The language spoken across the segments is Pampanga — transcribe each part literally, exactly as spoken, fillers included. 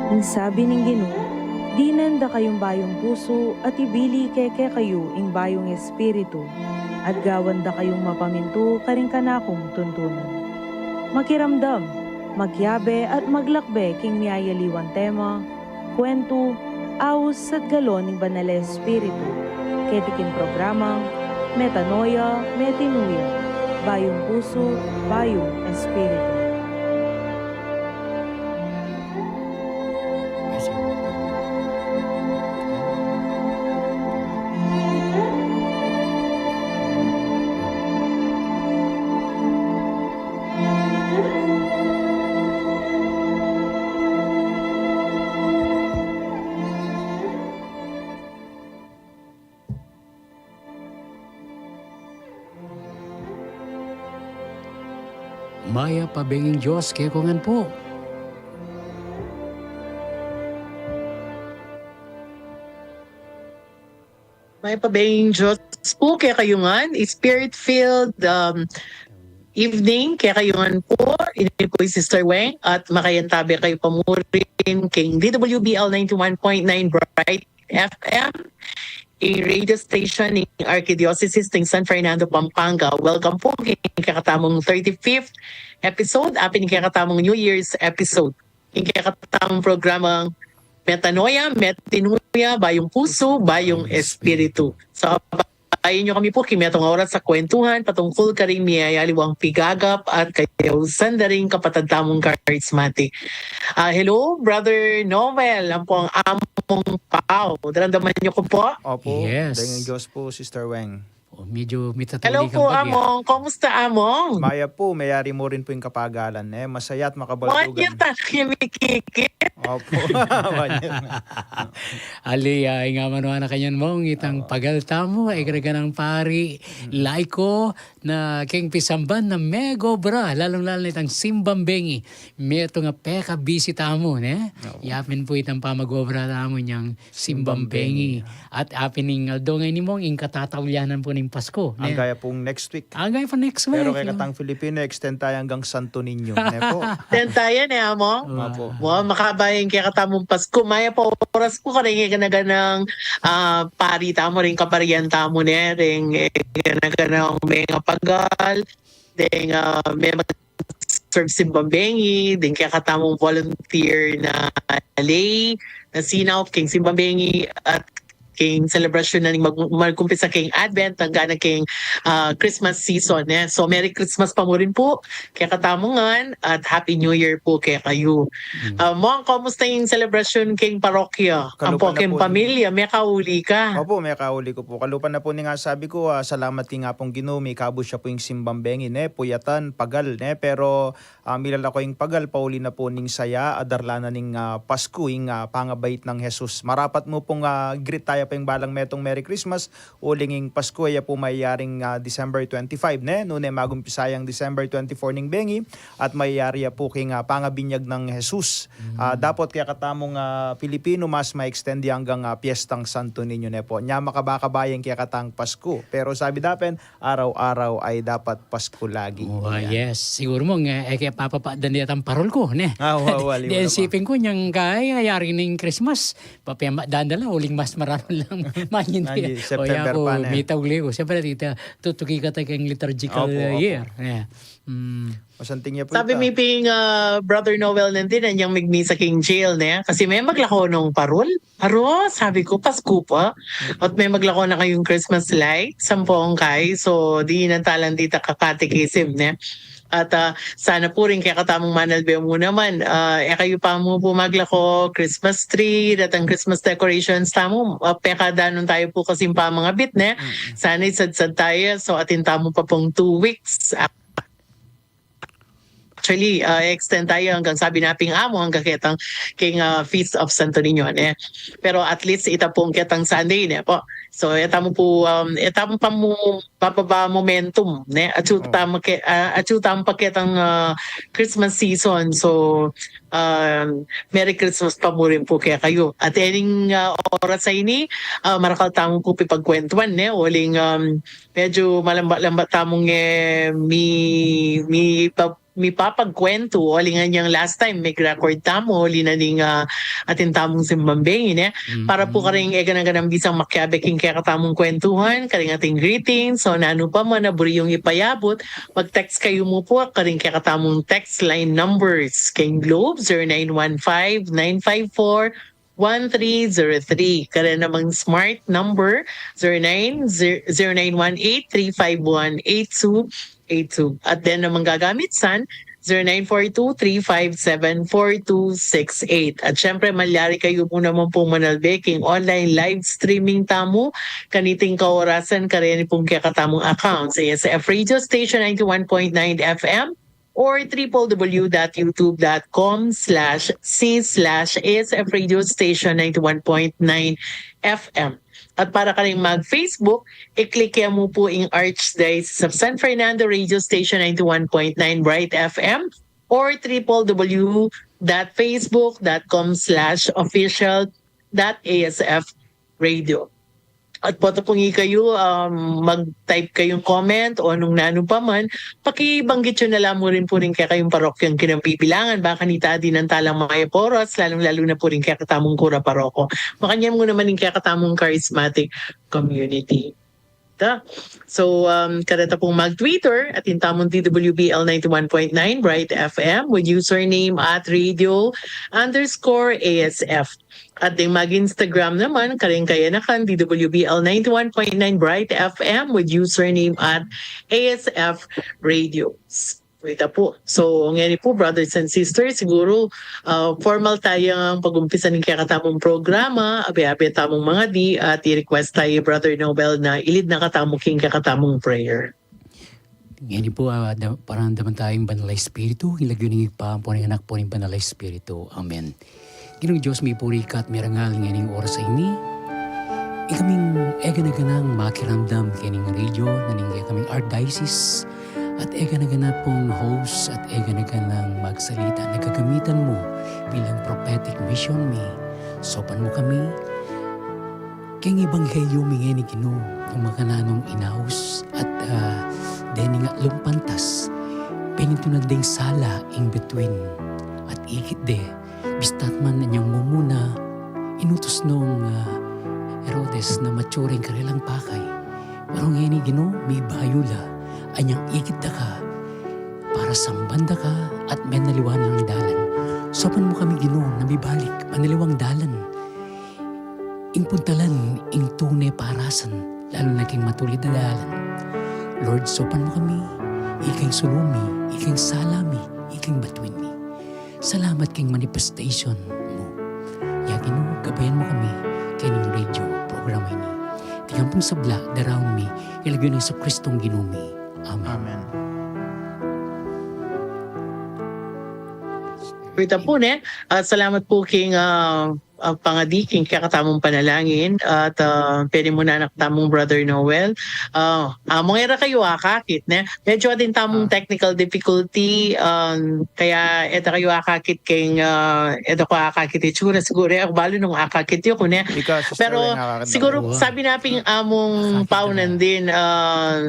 Ing sabi ning Ginu, dinan da kayung bayung pusu at ibili ke kekayu ing bayung espiritu, at gawan da kayung mapamintu karing kanakung tuntunan. Makiramdam, makiabe at maglakbe king miyayaliwang tema, kwentu, aus at galon ning Banal a Espiritu, keti king programang Metanoia, Metanoia, Bayung Pusu, Bayung Espiritu. Mayap a benging Dios kekongan pu. Mayap a benging Dios pu kekayu ngan, spirit-filled, um, evening kekayu ngan pu. Ini pu i Sister Weng at makayantabe kayu pa murin king D W B L ninety-one point nine Bright F M, a radio station ning Archdiocese ning San Fernando, Pampanga. Welcome pu king kekatamung thirty-fifth episode, apin king kekatamung New Year's episode. Ing kekatamung programang Metanoia, Metanoia, Bayung Pusu, Bayung Espiritu. So, abayan yu kami pu king metung a oras a kwentuhan patungkul karing miyayaliwang pigagap at kayausan da ring kapatad tamung karismatik. Ah, hello, Brother Noel, ampo ing Among Pau. Daramdaman yu ku pu? Opo, yes. Benging Dios pu, Sister Weng. O, medyo mitatauli. Hello pu, Among. Kumusta, Among? Mayap pu, meyari mu rin pu ing kapagalan, e. Masaya at makabaldugan. Mayap, tanang kimikikit. Opo. Mayap. Ali, a, ing amanuan na kanyan, Mong, itang pagal tamu, e, garaganang pari, Laiko, na keng pisamban na megobra, lalung-lalu na itang simbang bengi. Metung a pekabisi tamu, ne? Opo. Yapin pu itang pamag-obra tamu inyang simbang bengi. At apin ning aldo ngeni, Mong, ing katataulianan pu ning Pasku, ne? Anggaya pung next week. Anggaya pu next week. Pero kekatang Filipino, extend taya anggang Santo Niño, ne pu? Extend taya, ne, Among? Opo. Wa, makabaya ing kekatamung Pasku. Mayap a oras pu karing gana-ganang, a, pari tamu, ring kaparian tamu, ne? Ring, e, gana-ganang mengapagal, deng, a, me- serve simbang bengi, deng kekatamung volunteer na lay, na sinaup keng simbang bengi, at keng selebrasyun na ning mag-, magkumpisa keng Advent, angga na keng, a, Christmas season, e. So, Merry Christmas pa murin pu kekatamu ngan, at Happy New Year pu kekayu. A, Mong, kumusta ing selebrasyun keng parokya? Ampo keng pamilya, mekauli ka? Opo, mekauli ku pu. Kalupa na pu ning asabi ku, a, salamat king Apung Ginu, mikabus ya pu ing simbang bengi, ne, puyatan, pagal, ne, pero, a, milalako ing pagal, pauli na pu ning saya, a, darla na ning, a, Pasku, ing, a, pangabait nang Jesus. Marapat mu pung, a, greet taya pa ing balang metung Merry Christmas, uling ing Pasku, e ya pu mayaring, a, December twenty-five, ne, nune magumpisa yang December twenty-four ning bengi, at mayari ya pu king, a, pangabinyag nang Jesus. A, dapot kekatamung, a, Pilipino, mas ma-extend ya anggang, a, piyestang Santo Niño, ne pu. Nya makabakabaya ing kekatang Pasku. Pero sabi da pin, araw-araw ay dapat Pasku lagi. Wa, yes. Siguru, Mong, e, e ke papapatdan detang parol ku, ne? A, wa, wa, di, isipin ku, nyang kaya, yari ning Christmas, papemba dandala, uling mas mararul lang. Manyin di. September pa, ne? Mitauli ku. Siyempre, tita, tutuki ka ta keng liturgical year. Opo, opo. Yeah. Mm. Masanting ya pu ita. Sabi mi pin, a, Brother Noel nandin, anyang migmisa king jail, ne? Kasi me maglako nung parol. Aro, sabi ku, Pasku pa. At me maglako na kayung Christmas lights, ampo ing kay. So, dinan ta lang dita ka-catechism, ne? At, a, sana pu ring kekatamung manalbe mu naman, a, e kayu pa mu pu maglako Christmas tree, detang Christmas decorations tamu, a, pekadanun tayu pu kasing pamangabit, ne? Sana isadsad taya, so atin tamu pa pung two weeks. Actually, a, extend taya anggang sabi na pin ning Among anggang ketang keng, a, Feast of Santo Niño, ne? Pero at least ita pung ketang Sunday, ne pu? So, e tamu pu, um, e tamu pa mu bababa momentum, ne? Atyu tamu ke-, a, atyu tamu pa ketang, a, Christmas season. So, um, Merry Christmas pa murin pu kekayu. At ining, a, oras a ini, a, marakal tamu pu pipagkwentuan, ne? Uling, um, medyu malamba-lamba tamung, e, mi-, mi-, pa-, mipapagkwentu, uling anyang last time, mig-record tamu, uli na ning, ah, atin tamung simbang bengi, ne? Para pu karing e gana-ganang bisang makiabe king kekatamung kwentuhan, karing ating greetings, o nanu pa man a buri yung ipayabut, mag-text kayu mu pu karing kekatamung text line numbers, king Globe, zero nine one five, nine five four, one three zero three. Karen namang smart number, zero nine, zero nine one eight, three five one, eight two eight two. At then namang gagamit san, zero nine four two, three five seven, four two six eight. At syempre, malyari kayu mu naman pung manalbe king online live streaming tamu, kaniting kaorasan, kareni pung kekatamung account sa A S F Radio Station ninety-one point nine F M, or triple W dot youtube dot com slash C slash A S F Radio Station ninety-one point nine F M. At para karing mag-Facebook, i-click ya mu pu ing Archdiocese of San Fernando Radio Station ninety-one point nine Bright F M or triple W dot facebook dot com slash official dot A S F Radio. At pota pung ikayu, um, mag-type kayung comment o nung nanu pa man, pakibanggit yu na la mu rin pu ring kekayung parokyang kinambibilangan, bang kanita dinan talang mayap a oras, lalung-lalu na pu ring kekatamung kura paroko. Makanyan mu naman ing kekatamung charismatic community. Ta? So, um, kareta pung mag-Twitter, atin tamung D W B L ninety-one point nine Bright F M with username at radio underscore A S F. At ding mag-Instagram naman, karing kayanakan, D W B L ninety-one point nine Bright F M with username at A S F Radio. Wait pu. So, ngeni pu, brothers and sisters, siguro, ah, formal tayang pag-umpisa ning kekatamung programa, abe-abe tamung mangadi, at i-request tayu, Brother Nobel, na i-lead na katamu king kekatamung prayer. Ngeni pu, ah, da-, paramdaman taya ing Banal a Espiritu, king lagyu ning Ibpa, ampo ning Anak, ampo ning Banal a Espiritu. Amen. Ginung Dios, mipuri ka at mirangal ngening oras a ini. Ikaming e gana-ganang makiramdam kening radio, na ning kekaming Archdiocese, at e gana-gana pung host, at e gana-ganang magsalita na gagamitan mu bilang prophetic mission mi. Saupan mu kami, king ebanghelyo mi ngeni, Ginu, nung makananung inaus at, ah, dening atlung pantas, penintunan deng sala ing bituin at ikit de, bista't man anyang mumuna, inutus nung, ah, Herodes na matsura ing karelang pakay. Pero ngeni, Ginu, mibayu la, anyang ikit da ka, para samban da ka, at menaliwa na lang dalan. Saupan mu kami, Ginu, na mibalik, manaliwang dalan. Ing puntalan, ing tune parasan, lalu na king matulid a dalan. Lord, saupan mu kami, ika ing sulu mi, ika ing sala mi, ika ing bituin mi. Salamat king manifestation mu. Ya Ginu, gabayan mu kami, kening radio programa ini. Iti ngan pung sabla, daraun mi, king lagyu nang Jesucristong Ginu mi. Amen. Amen. Wait pu, ne? Ah, salamat pu king, ah, ah, pangadi king kekatamung panalangin at, ah, pwede mu na anak tamung Brother Noel. Ah, ah, mung e ra kayu akakit, ne? Medyo atin tamung technical difficulty, um, kaya e ta kayu akakit king, ah, e ta ku akakit itsura, siguru, e ku balu nung akakit yu ku, ne? Pero siguru, sabi na pin ning amung paunan din, ah,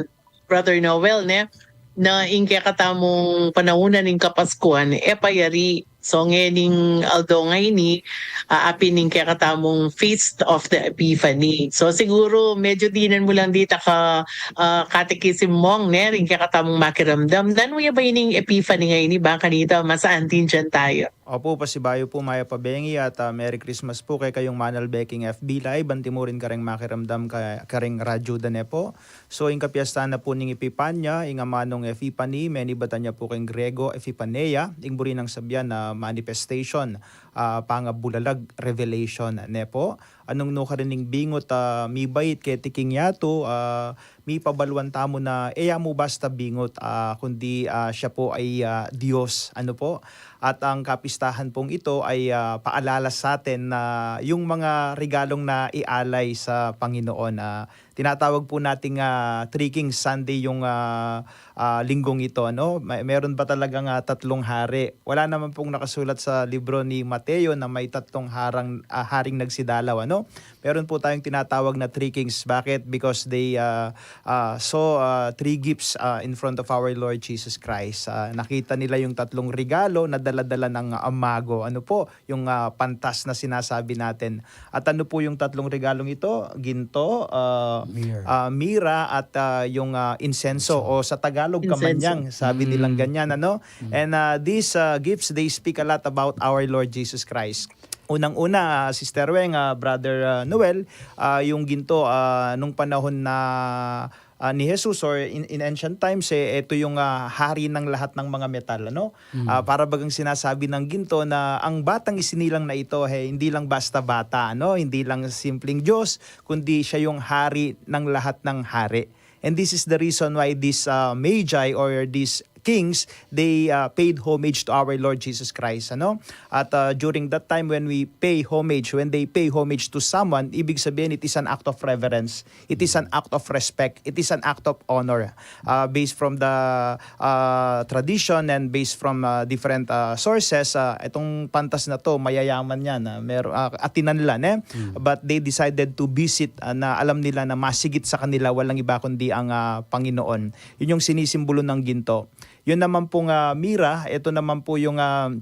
Brother Noel, ne, na ing kekatamung panaunan ning Kapaskuan, e pa yari. So, ngening aldo ngeni, ah, apin ning kekatamung Feast of the Epiphany. So, siguru, medyo dinan mu lang dita ka, ah, catechism mung, ne, ring kekatamung makiramdam. Nanu ya ba ining Epiphany ngeni, bang kanita mas antindian tayu? Opu, pasibayu pu, mayap a bengi at, ah, Merry Christmas pu kekayung manalbe king F B Live, anti mu rin kareng makiramdam ka-, kareng radyo da, ne pu. So, ing kapiestan na pu ning Epipania, ing amanung Epiphany, menibatan ya pu king Griego, Epiphaneia, ing buri nang sabian na manifestation, ah, pangabulalag, revelation, ne pu. Anung nukarin ning bingut, ah, mibait keti king yatu, ah, mipabaluan tamu na e ya mu basta bingut, ah, kundi, ah, siya pu ay, ah, Dios, ano pu? At ang kapistahan pung ito ay, ah, paalala sa atin na yung mga regalong naialay sa Panginoon, ah, tinatawag po nating, ah, Three Kings Sunday yung, ah, ah, linggong ito, no? May, meron ba talagang, ah, tatlong hari? Wala naman pong nakasulat sa libro ni Mateo na may tatlong harang, ah, haring nagsidalaw, ano? Meron po tayong tinatawag na three kings. Bakit? Because they, ah, ah, saw, ah, three gifts, ah, in front of our Lord Jesus Christ. Ah, nakita nila yung tatlong regalo na dala-dala ng, ah, mago. Ano po yung, ah, pantas na sinasabi natin? At ano po yung tatlong regalong ito? Ginto, ah, Myrrh. ah, mira, at, ah, yung, ah, insenso, o sa Tagalog, Insenso. kamanyang, sabi nilang ganyan, ano? And, ah, these, ah, gifts, they speak a lot about our Lord Jesus Christ. Unang-una, ah, Sister Weng, ah, Brother, ah, Noel, ah, yung ginto, ah, nung panahon na, ah, ni Jesus, or in, in ancient times, eh, ito yung, ah, hari ng lahat ng mga metal, ano? Ah, para bagang sinasabi ng ginto na ang batang isinilang na ito, eh, hindi lang basta bata, ano? Hindi lang simpleng Diyos, kundi siya yung hari ng lahat ng hari. And this is the reason why these, uh, magi, or these kings, they, uh, paid homage to our Lord Jesus Christ, ano? At, uh, during that time, when we pay homage, when they pay homage to someone, ibig sabihin, it is an act of reverence, it is an act of respect, it is an act of honor. Uh, based from the, uh, tradition and based from, uh, different, uh, sources, uh, itong pantas na to, mayayaman yan, uh, mer- uh, atinanlan, eh. But they decided to visit, uh, na alam nila na masigit sa kanila, walang iba kundi ang, uh, Panginoon. Yun yung sinisimbolo ng ginto. Yun naman pong, ah, mira, ito naman po yung, ah,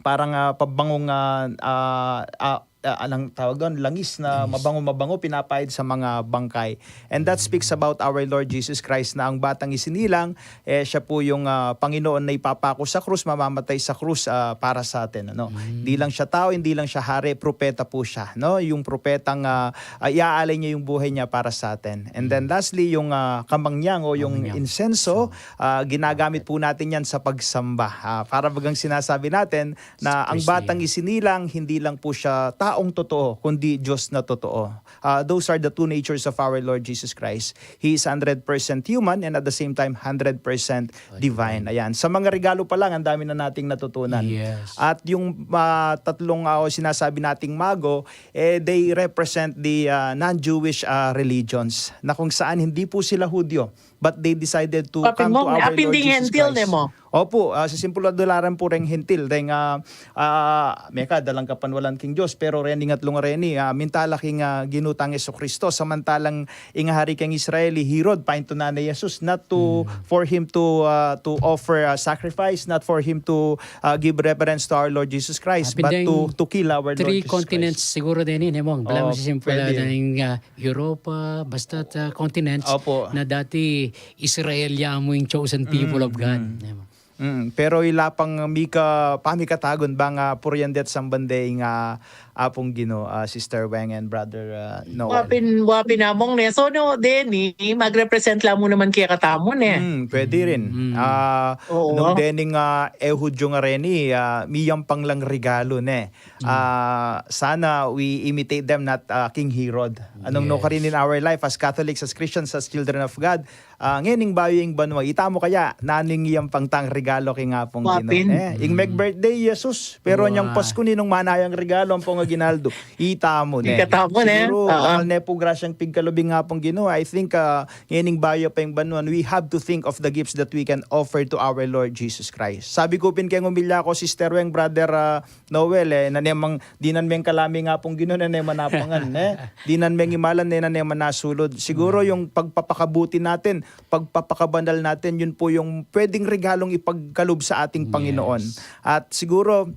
parang, ah, pabangong, ah, ah, ah, ah, anong tawag doon? Langis na mabango-mabango, pinapahid sa mga bangkay. And that speaks about our Lord Jesus Christ, na ang batang isinilang, eh, siya po yung, ah, Panginoon na ipapako sa krus, mamamatay sa krus, ah, para sa atin, ano? Hindi lang siya tao, hindi lang siya hari, propeta po siya, no? Yung propetang, ah, ah, iaalay niya yung buhay niya para sa atin. And then lastly, yung, ah, kamangyang o yung Kamangyang. Insenso, ah, ginagamit po natin yan sa pagsamba. Ah, para bagang sinasabi natin na ang Christian. Batang isinilang, hindi lang po siya taong totoo, kundi Diyos na totoo. Ah, those are the two natures of our Lord Jesus Christ. He is hundred percent human and at the same time, hundred percent divine. Ayan. Sa mga regalo pa lang, ang dami na nating natutunan. Yes. At yung, ah, tatlong, ah, sinasabi nating mago, eh, they represent the, ah, non-Jewish, ah, religions, na kung saan hindi po sila Hudyo, but they decided to Apin come mo, to our apin Lord ding Jesus Hentil, Christ. ne mo? Opo, ah, sa simple dolaran po reng Hentil, deng, ah, ah, meka, dalang kapanwalan king Diyos, pero reni nga atlung reni, ah, mintala king, ah, Ginu tang Jesucristo, samantalang ing hari king Israel, i Herod, paintunan ne Jesus, not to, for him to, ah, to offer a sacrifice, not for him to, ah, give reverence to our Lord Jesus Christ, Apin but deng to, to kill our Lord three Jesus continents Christ. Siguro din, eh, mong. Bala Oh, mo sa simple pwede. Na yung, ah, Europa, basta't, ah, continents Opo. Na dati Israel ya mo yung chosen people of God. Ne mo? Mm, pero ila pang mika, pamikatagun bang, ah, purian det samban de ing, ah, Apung Ginu, ah, Sister Weng and Brother, ah, Noel. Wapin, wapin among ne. So, no, deni, mag-represent la mu naman kekatamu, ne? Mm, pwede rin. Ah, Oo. Nung dening, ah, Ehud yung reni, ah, miyampang lang regalo, ne. Ah, sana we imitate them, not, ah, King Herod. Anong no Yes. karin in our life as Catholics, as Christians, as children of God, ah, ngening bayu ing banua, ita mu kaya, nanu ing iyampang tang regalo king Apung Ginu, Wapin. ne? Ing meg-birthday Jesus, pero Wow. Nyang Pasku, ninung mana yang regalo ampong aguinaldo? Ita mu, ne? Ita mu, ne? Siguro, Oo. Bakal ne pu grasyang pigkalub ing Apung Ginu. I think, ah, ngening bayu pa ing banua, we have to think of the gifts that we can offer to our Lord Jesus Christ. Sabi ku pin keng umilya ku, Sister Weng, Brother, ah, Noel, eh, na nemang, dinan meng kalami ing Apung Ginu, na ne manapangan, eh. Dinan meng imalan, ne, na ne manasulud. Siguro yung pagpapakabuti natin, pagpapakabanal natin, yun po yung pwedeng regalong ipagkalub sa ating Panginoon. At siguro,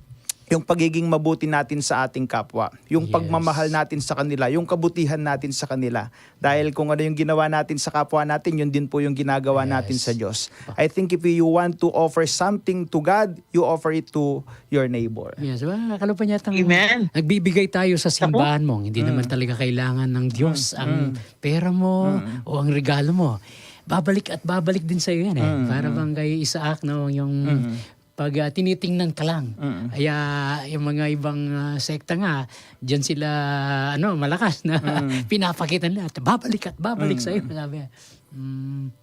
yung pagiging mabuti natin sa ating kapwa, yung Yes. pagmamahal natin sa kanila, yung kabutihan natin sa kanila. Dahil kung ano yung ginawa natin sa kapwa natin, yun din po yung ginagawa natin Yes. Sa Diyos. I think if you want to offer something to God, you offer it to your neighbor. Yes, well, kalupa niya tang Amen. Nagbibigay tayo sa simbahan mo. Hindi naman talaga kailangan ng Diyos ang pera mo o ang regalo mo. Babalik at babalik din sa iyo yan eh. Para bang kay Isaac, no, yung pag ah, tinitingnan ka lang. Kaya yung mga ibang ah, sekta nga, diyan sila ano, malakas na pinapakita nila at babalik at babalik sa iyo, sabi. Mm,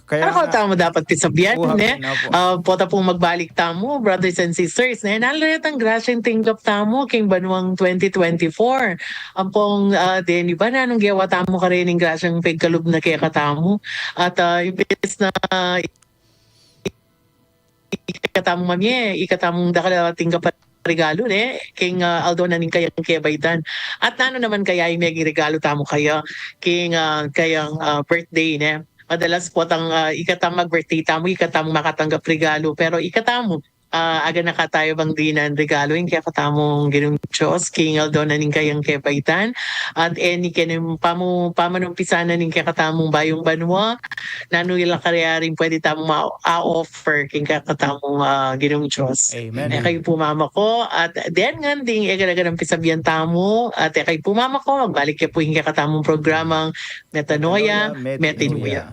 Kaya Ano nga, ka tamu dapat pisabihan, Opo, ne? opo. Ah, pota pung magbalik tamu, brothers and sisters, ne? Nanu retang grasyang tinggap tamu king banuang twenty twenty-four. Ampong, ah, deni ba, nanung gewa tamu karin ing grasyang pigkalub na kekatamu? At ah, imbes na ikatamu mamie, ikatamung dakal a tinggapan regalu, ne, king, ah, aldo na ning kayang kebaitan. At nanu naman kaya ing meging regalu tamu kaya king, ah, kayang, ah, birthday, ne? Madalas potang, ah, ikatang mag-birthday tamu, ikatang makatanggap regalu, pero ikatamu, ah, aganaka tayu bang dinan regalu ing kekatamung Ginung Dios king aldo na ning kayang kebaitan? At, eh, ini keni pamu-, pamanumpisa na ning kekatamung bayung banua, nanu ila karyaring pwede tamung ma-, a-offer king kekatamung, ah, Ginung Dios? Amen. E kayu pu mamako, at den ngan ding e gana-ganang pisabian tamu, at e kayu pu mamako, magbalik ya pu ing kekatamung programang Metanoia, Metanoia, Metinuya. Metinuya.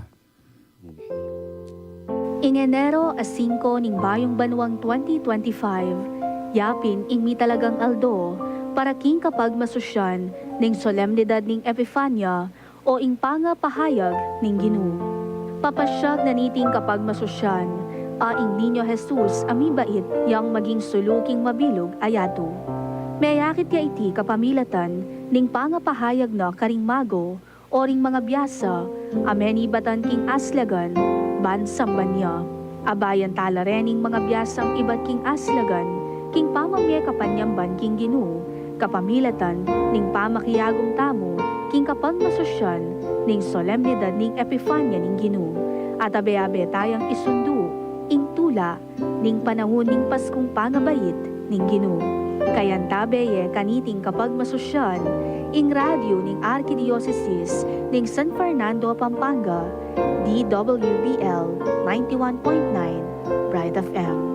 Ing Enero a singko ning bayung banuang twenty twenty-five, yapin ing mitalagang aldo para king kapagmasusyan ning solemnidad ning Epifania o ing pangapahayag ning Ginu. Papasyag na niting kapagmasusyan a ing Niño Jesus a mibait yang maging sulu king mabilug a yatu. Meyakit ya iti kapamilatan ning pangapahayag na karing mago o ring mangabiasa a menibatan king aslagan ban samban ya. Abayan tala rening mangabiasang ibat king aslagan king pamamie kapanyamban king Ginu, kapamilatan ning pamakiagum tamu king kapagmasusyan ning solemnidad ning Epifania ning Ginu. At abe-abe tayang isundu ing tula ning panahun ning Paskung pangabait ning Ginu. Kayantabe ye kaniting kapagmasusyan ing radyu ning Arkidiosesis ning San Fernando, Pampanga, D W B L ninety-one point nine Bright F M.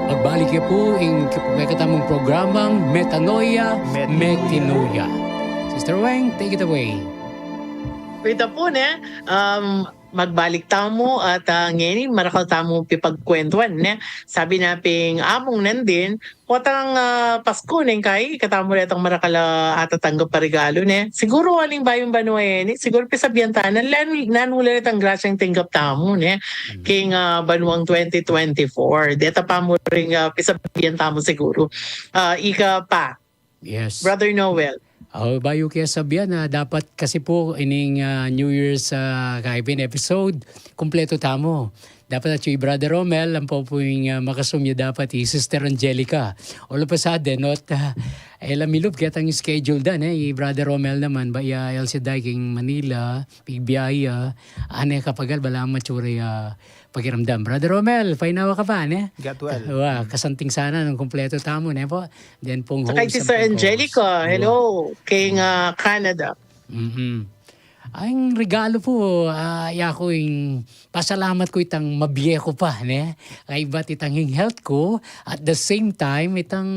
Magbalik ya pu ing kekatamung programang Metanoia, Metanoia. Metinuya. Sister Weng, take it away. Kita pu, ne, um, magbalik tamu at, ah, ngeni marakal tamu pipagkwentuan, ne? Sabi na pin Among Nandin, potang, ah, Pasko, ne, kai, ikatamu retang marakal, ah, atatanggap a regalu, ne? Siguru aling bayung banua, e, ne? Siguru pisabian ta na, lan, nanu la retang grasyang tinggap tamu, ne? King, ah, banuang twenty twenty-four. Deta pa mu ring, ah, pisabian tamu siguru. Ah, ika pa. Yes. Brother Noel. Oh, bayu ke sabian, ah, dapat kasi pu ining, ah, New Year's, ah, kaibin episode, kumpletu tamu. Dapat atyu i Brother Romel, ampo pu ing, ah, makasum ya dapat i Sister Angelica. All of a sudden, not, ah, e la milub ketang schedule da, ne? I Brother Romel naman, ba ya El Shaddai king Manila, pigbiahe ya, ane kapagal, balamu matsura ya pakiramdam. Brother Romel, painawa ka pa, ne? Get well. Wa, kasanting sana nung kumpletu tamu, ne po? Then pung Saka host, Sister Angelica, hello, king, ah, Canada. Mm-mm. Ang regalo pu, ah, yaku ing pasalamat ku itang mabie ku pa, ne? Kaybat itang ing health ku, at the same time, itang,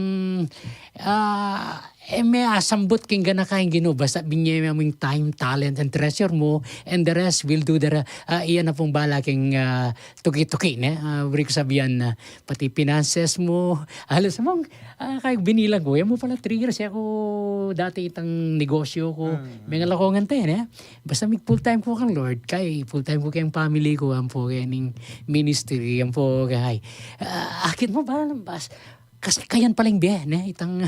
ah, e, me asambut king ganaka ing Ginu, basta binye me mu ing time, talent, and treasure mu, and the rest will do the re-, ah, iya na pung bala king, ah, tuki-tuki, ne? Ah, buri ku sabian na, pati finances mu, alas mong, ah, kay binilang ku, e mu pala three years, e ku dati itang negosyo ku, mm, mengalakongan te, ne? Basta mig full time ku kang Lord, kay full time ku keng family ku, ampo kening ministry, ampo kay, ah, akit mu ba, bas-, Kasi kayan pala ing bie, ne? Itang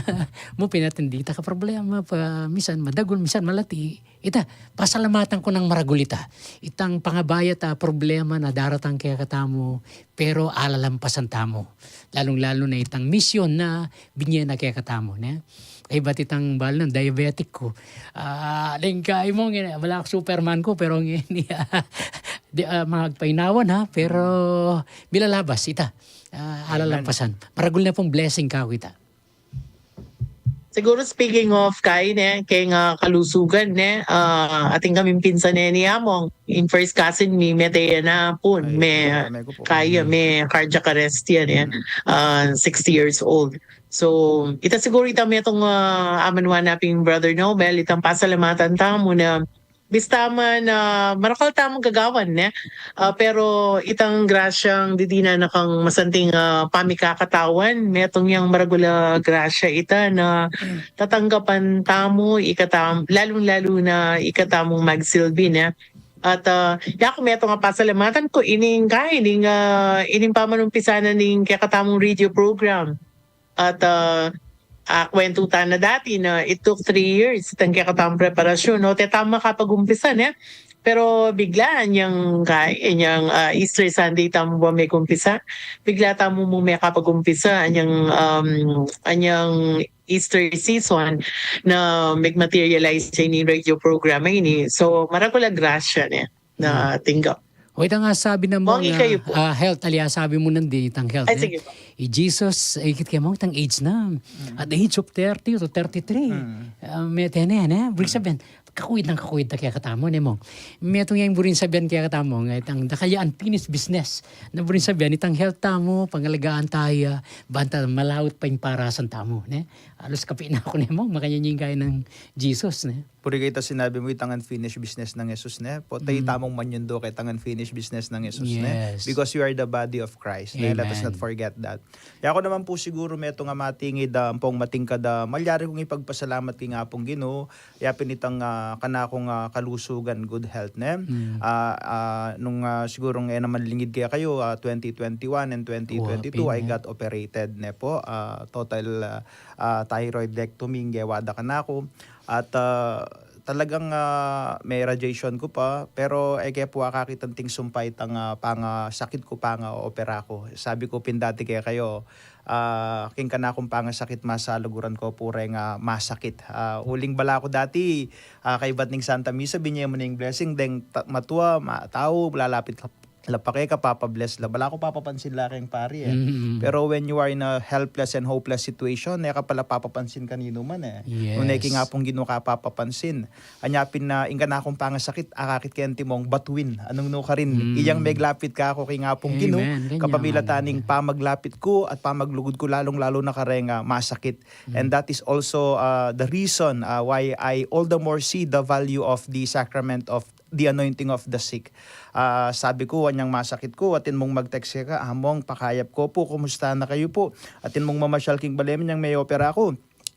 mu pinatindi ta ka problema, pa, misan madagul, misan malati. Ita, pasalamatan ku nang maragul ita. Itang pangabayat a problema na daratang kekatamu, pero alalampasan tamu. Lalung-lalu na itang misyon na binye na kekatamu, ne? Kaybat itang bal na diabetic ku. Ah, deng kai mu, ngeni, bala ku Superman ku, pero ngeni, di, ah, magpainawan, ha? Pero milalabas ita. Ah, alalampasan. Maragul na pung blessing kaku ita. Siguru speaking of kai, ne, keng, ah, kalusugan, ne, ah, atin kaming pinsan, ne, ni Among, in first cousin mi, mete ya na pun, me, kaya, me cardiac arrest ya, ne, ah, sixty years old. So, ita siguru ita metung, ah, amanwa na pin Brother Nobel, itang pasalamatan tamu na bista man, ah, marakal tamung gagawan, ne? Ah, pero itang grasyang didinan na kang masanting, ah, pamikakatawan, metung yang maragul a grasya ita na tatanggapan tamu, ikatam-, lalung-lalu na ikatamung magsilbi, ne? At, ah, yaku metung a pasalamatan ku ining kai, ining, ah, ining pamanumpisa na ning kekatamung radio program. At, ah, ah, kwentu ta na dati na it took three years itang kekatamung preparasyon, no? Te tamu makapag-umpisa, ne? Pero bigla, anyang kai-, anyang, ah, Easter Sunday tamu ba mekumpisa? Bigla tamu mu mekapag-umpisa, anyang, um, anyang Easter season na meg-materialize ini radio program a ini. So, maragul a grasya, ne? Na tinggap. O, itang, ah, sabi na mu, ah, health, ali, ah, sabi mu nandin, itang health, ne? I Jesus, ikit ke mu, itang age na. At the age of thirty to thirty-three, ah, mete ne, ne? Buri sabian, kakuid nang kakuid ta kekatamu, ne, mong? Metung yang buri sabian kekatamu, nga itang dakal ya unfinished business. Na buri sabian, itang health tamu, pangalagaan ta ya, banta malaut pa ing parasan tamu, ne? Alus kapi na ku, ne, mong? Makanyan ing kai nang Jesus, ne? Puri keta sinabi mu itang unfinished business nang Jesus, ne? Pota itamung manyundo keta itang unfinished business nang Jesus, ne? Yes. Because we are the body of Christ, ne? Let us not forget that. Yaku naman pu siguru metung a matingid, ah, ampong matingkad a malyari kung ipagpasalamat king Apung Ginu, yapin itang, ah, kanakung, ah, kalusugan, good health, ne? Ah, ah, nung, ah, sigurung e naman lingid kekayu, ah, twenty twenty-one and twenty twenty-two, I got operated, ne po? Ah, total, ah, ah, thyroidectomy ing gewa da kanaku. At, ah, talagang, ah, me radiation ku pa, pero e ke pu akakit anting sumpa itang, ah, pangasakit ku, pangaopera ku. Sabi ku pin dati kekayu, ah, king kanakung pangasakit, masaluguran ku pu reng, ah, masakit. Ah, uling bala ku dati, ah, kaybat ning Santa Misa, binye mu ne ing blessing, deng ta-, matua, ma-, tau, lalapit la pa keka, papa-bless la. Bala ku papapansin la keng pari, e. Pero when you are in a helpless and hopeless situation, e ka pala papapansin kaninu man, e. Nune king Apung Ginu ka papapansin. Anya pin na ing kanakung pangasakit, akakit ke antimong batuin. Anung nukarin, iyang meglapit kaku king Apung Ginu, kapamilatan ning pamaglapit ku at pamaglugud ku lalung-lalu na kareng, ah, masakit. And that is also, ah, the reason, ah, why I all the more see the value of the sacrament of the anointing of the sick. Ah, sabi ku, anyang masakit ku, atin mung mag-text keka, "Among, pakayap ko pu, kumusta na kayu pu?" Atin mung mamasyal king bale mu, anyang me-opera ku,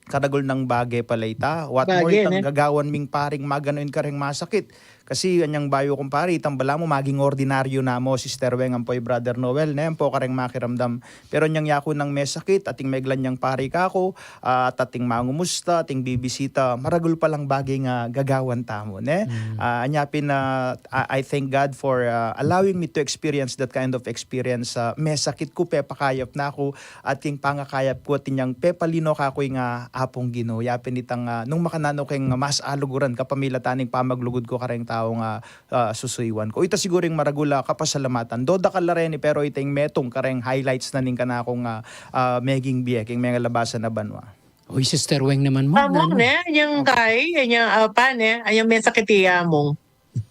karagul nang bage pala ita. What more itang gagawan ming paring mag-anoint kareng masakit? Kasi anyang bayu kung pari, itang balamu maging ordinaryu na mu, Sister Weng ampo i Brother Noel, ne, ampo kareng makiramdam. Pero anyang yaku nang mesakit, ating megla nyang pari kaku, ah, at ating mangumusta, ating bibisita, maragul palang bage nga gagawan tamu, ne? Ah, anya pin, ah, I, I thank God for, ah, allowing me to experience that kind of experience. Ah, mesakit ku, pepakayap na ku, at king pangakayap ku, atin yang pepalino kaku ing Apung Ginu. Yapin itang, ah, nung makananu keng mas aluguran, kapamilatan ning pamaglugud ku kareng tau nga ah, susuyuan ku. Ita siguru ing maragul a kapasalamatan. Dodakal la reni, pero ita ing metung kareng highlights na ning kanakung, ah, ah, meging bie king mengalabasan a banua. Uy, Sister Weng naman mu, Among, nanu? Ne, anyang kai, anyang apa, ne, anyang mesakit i Among.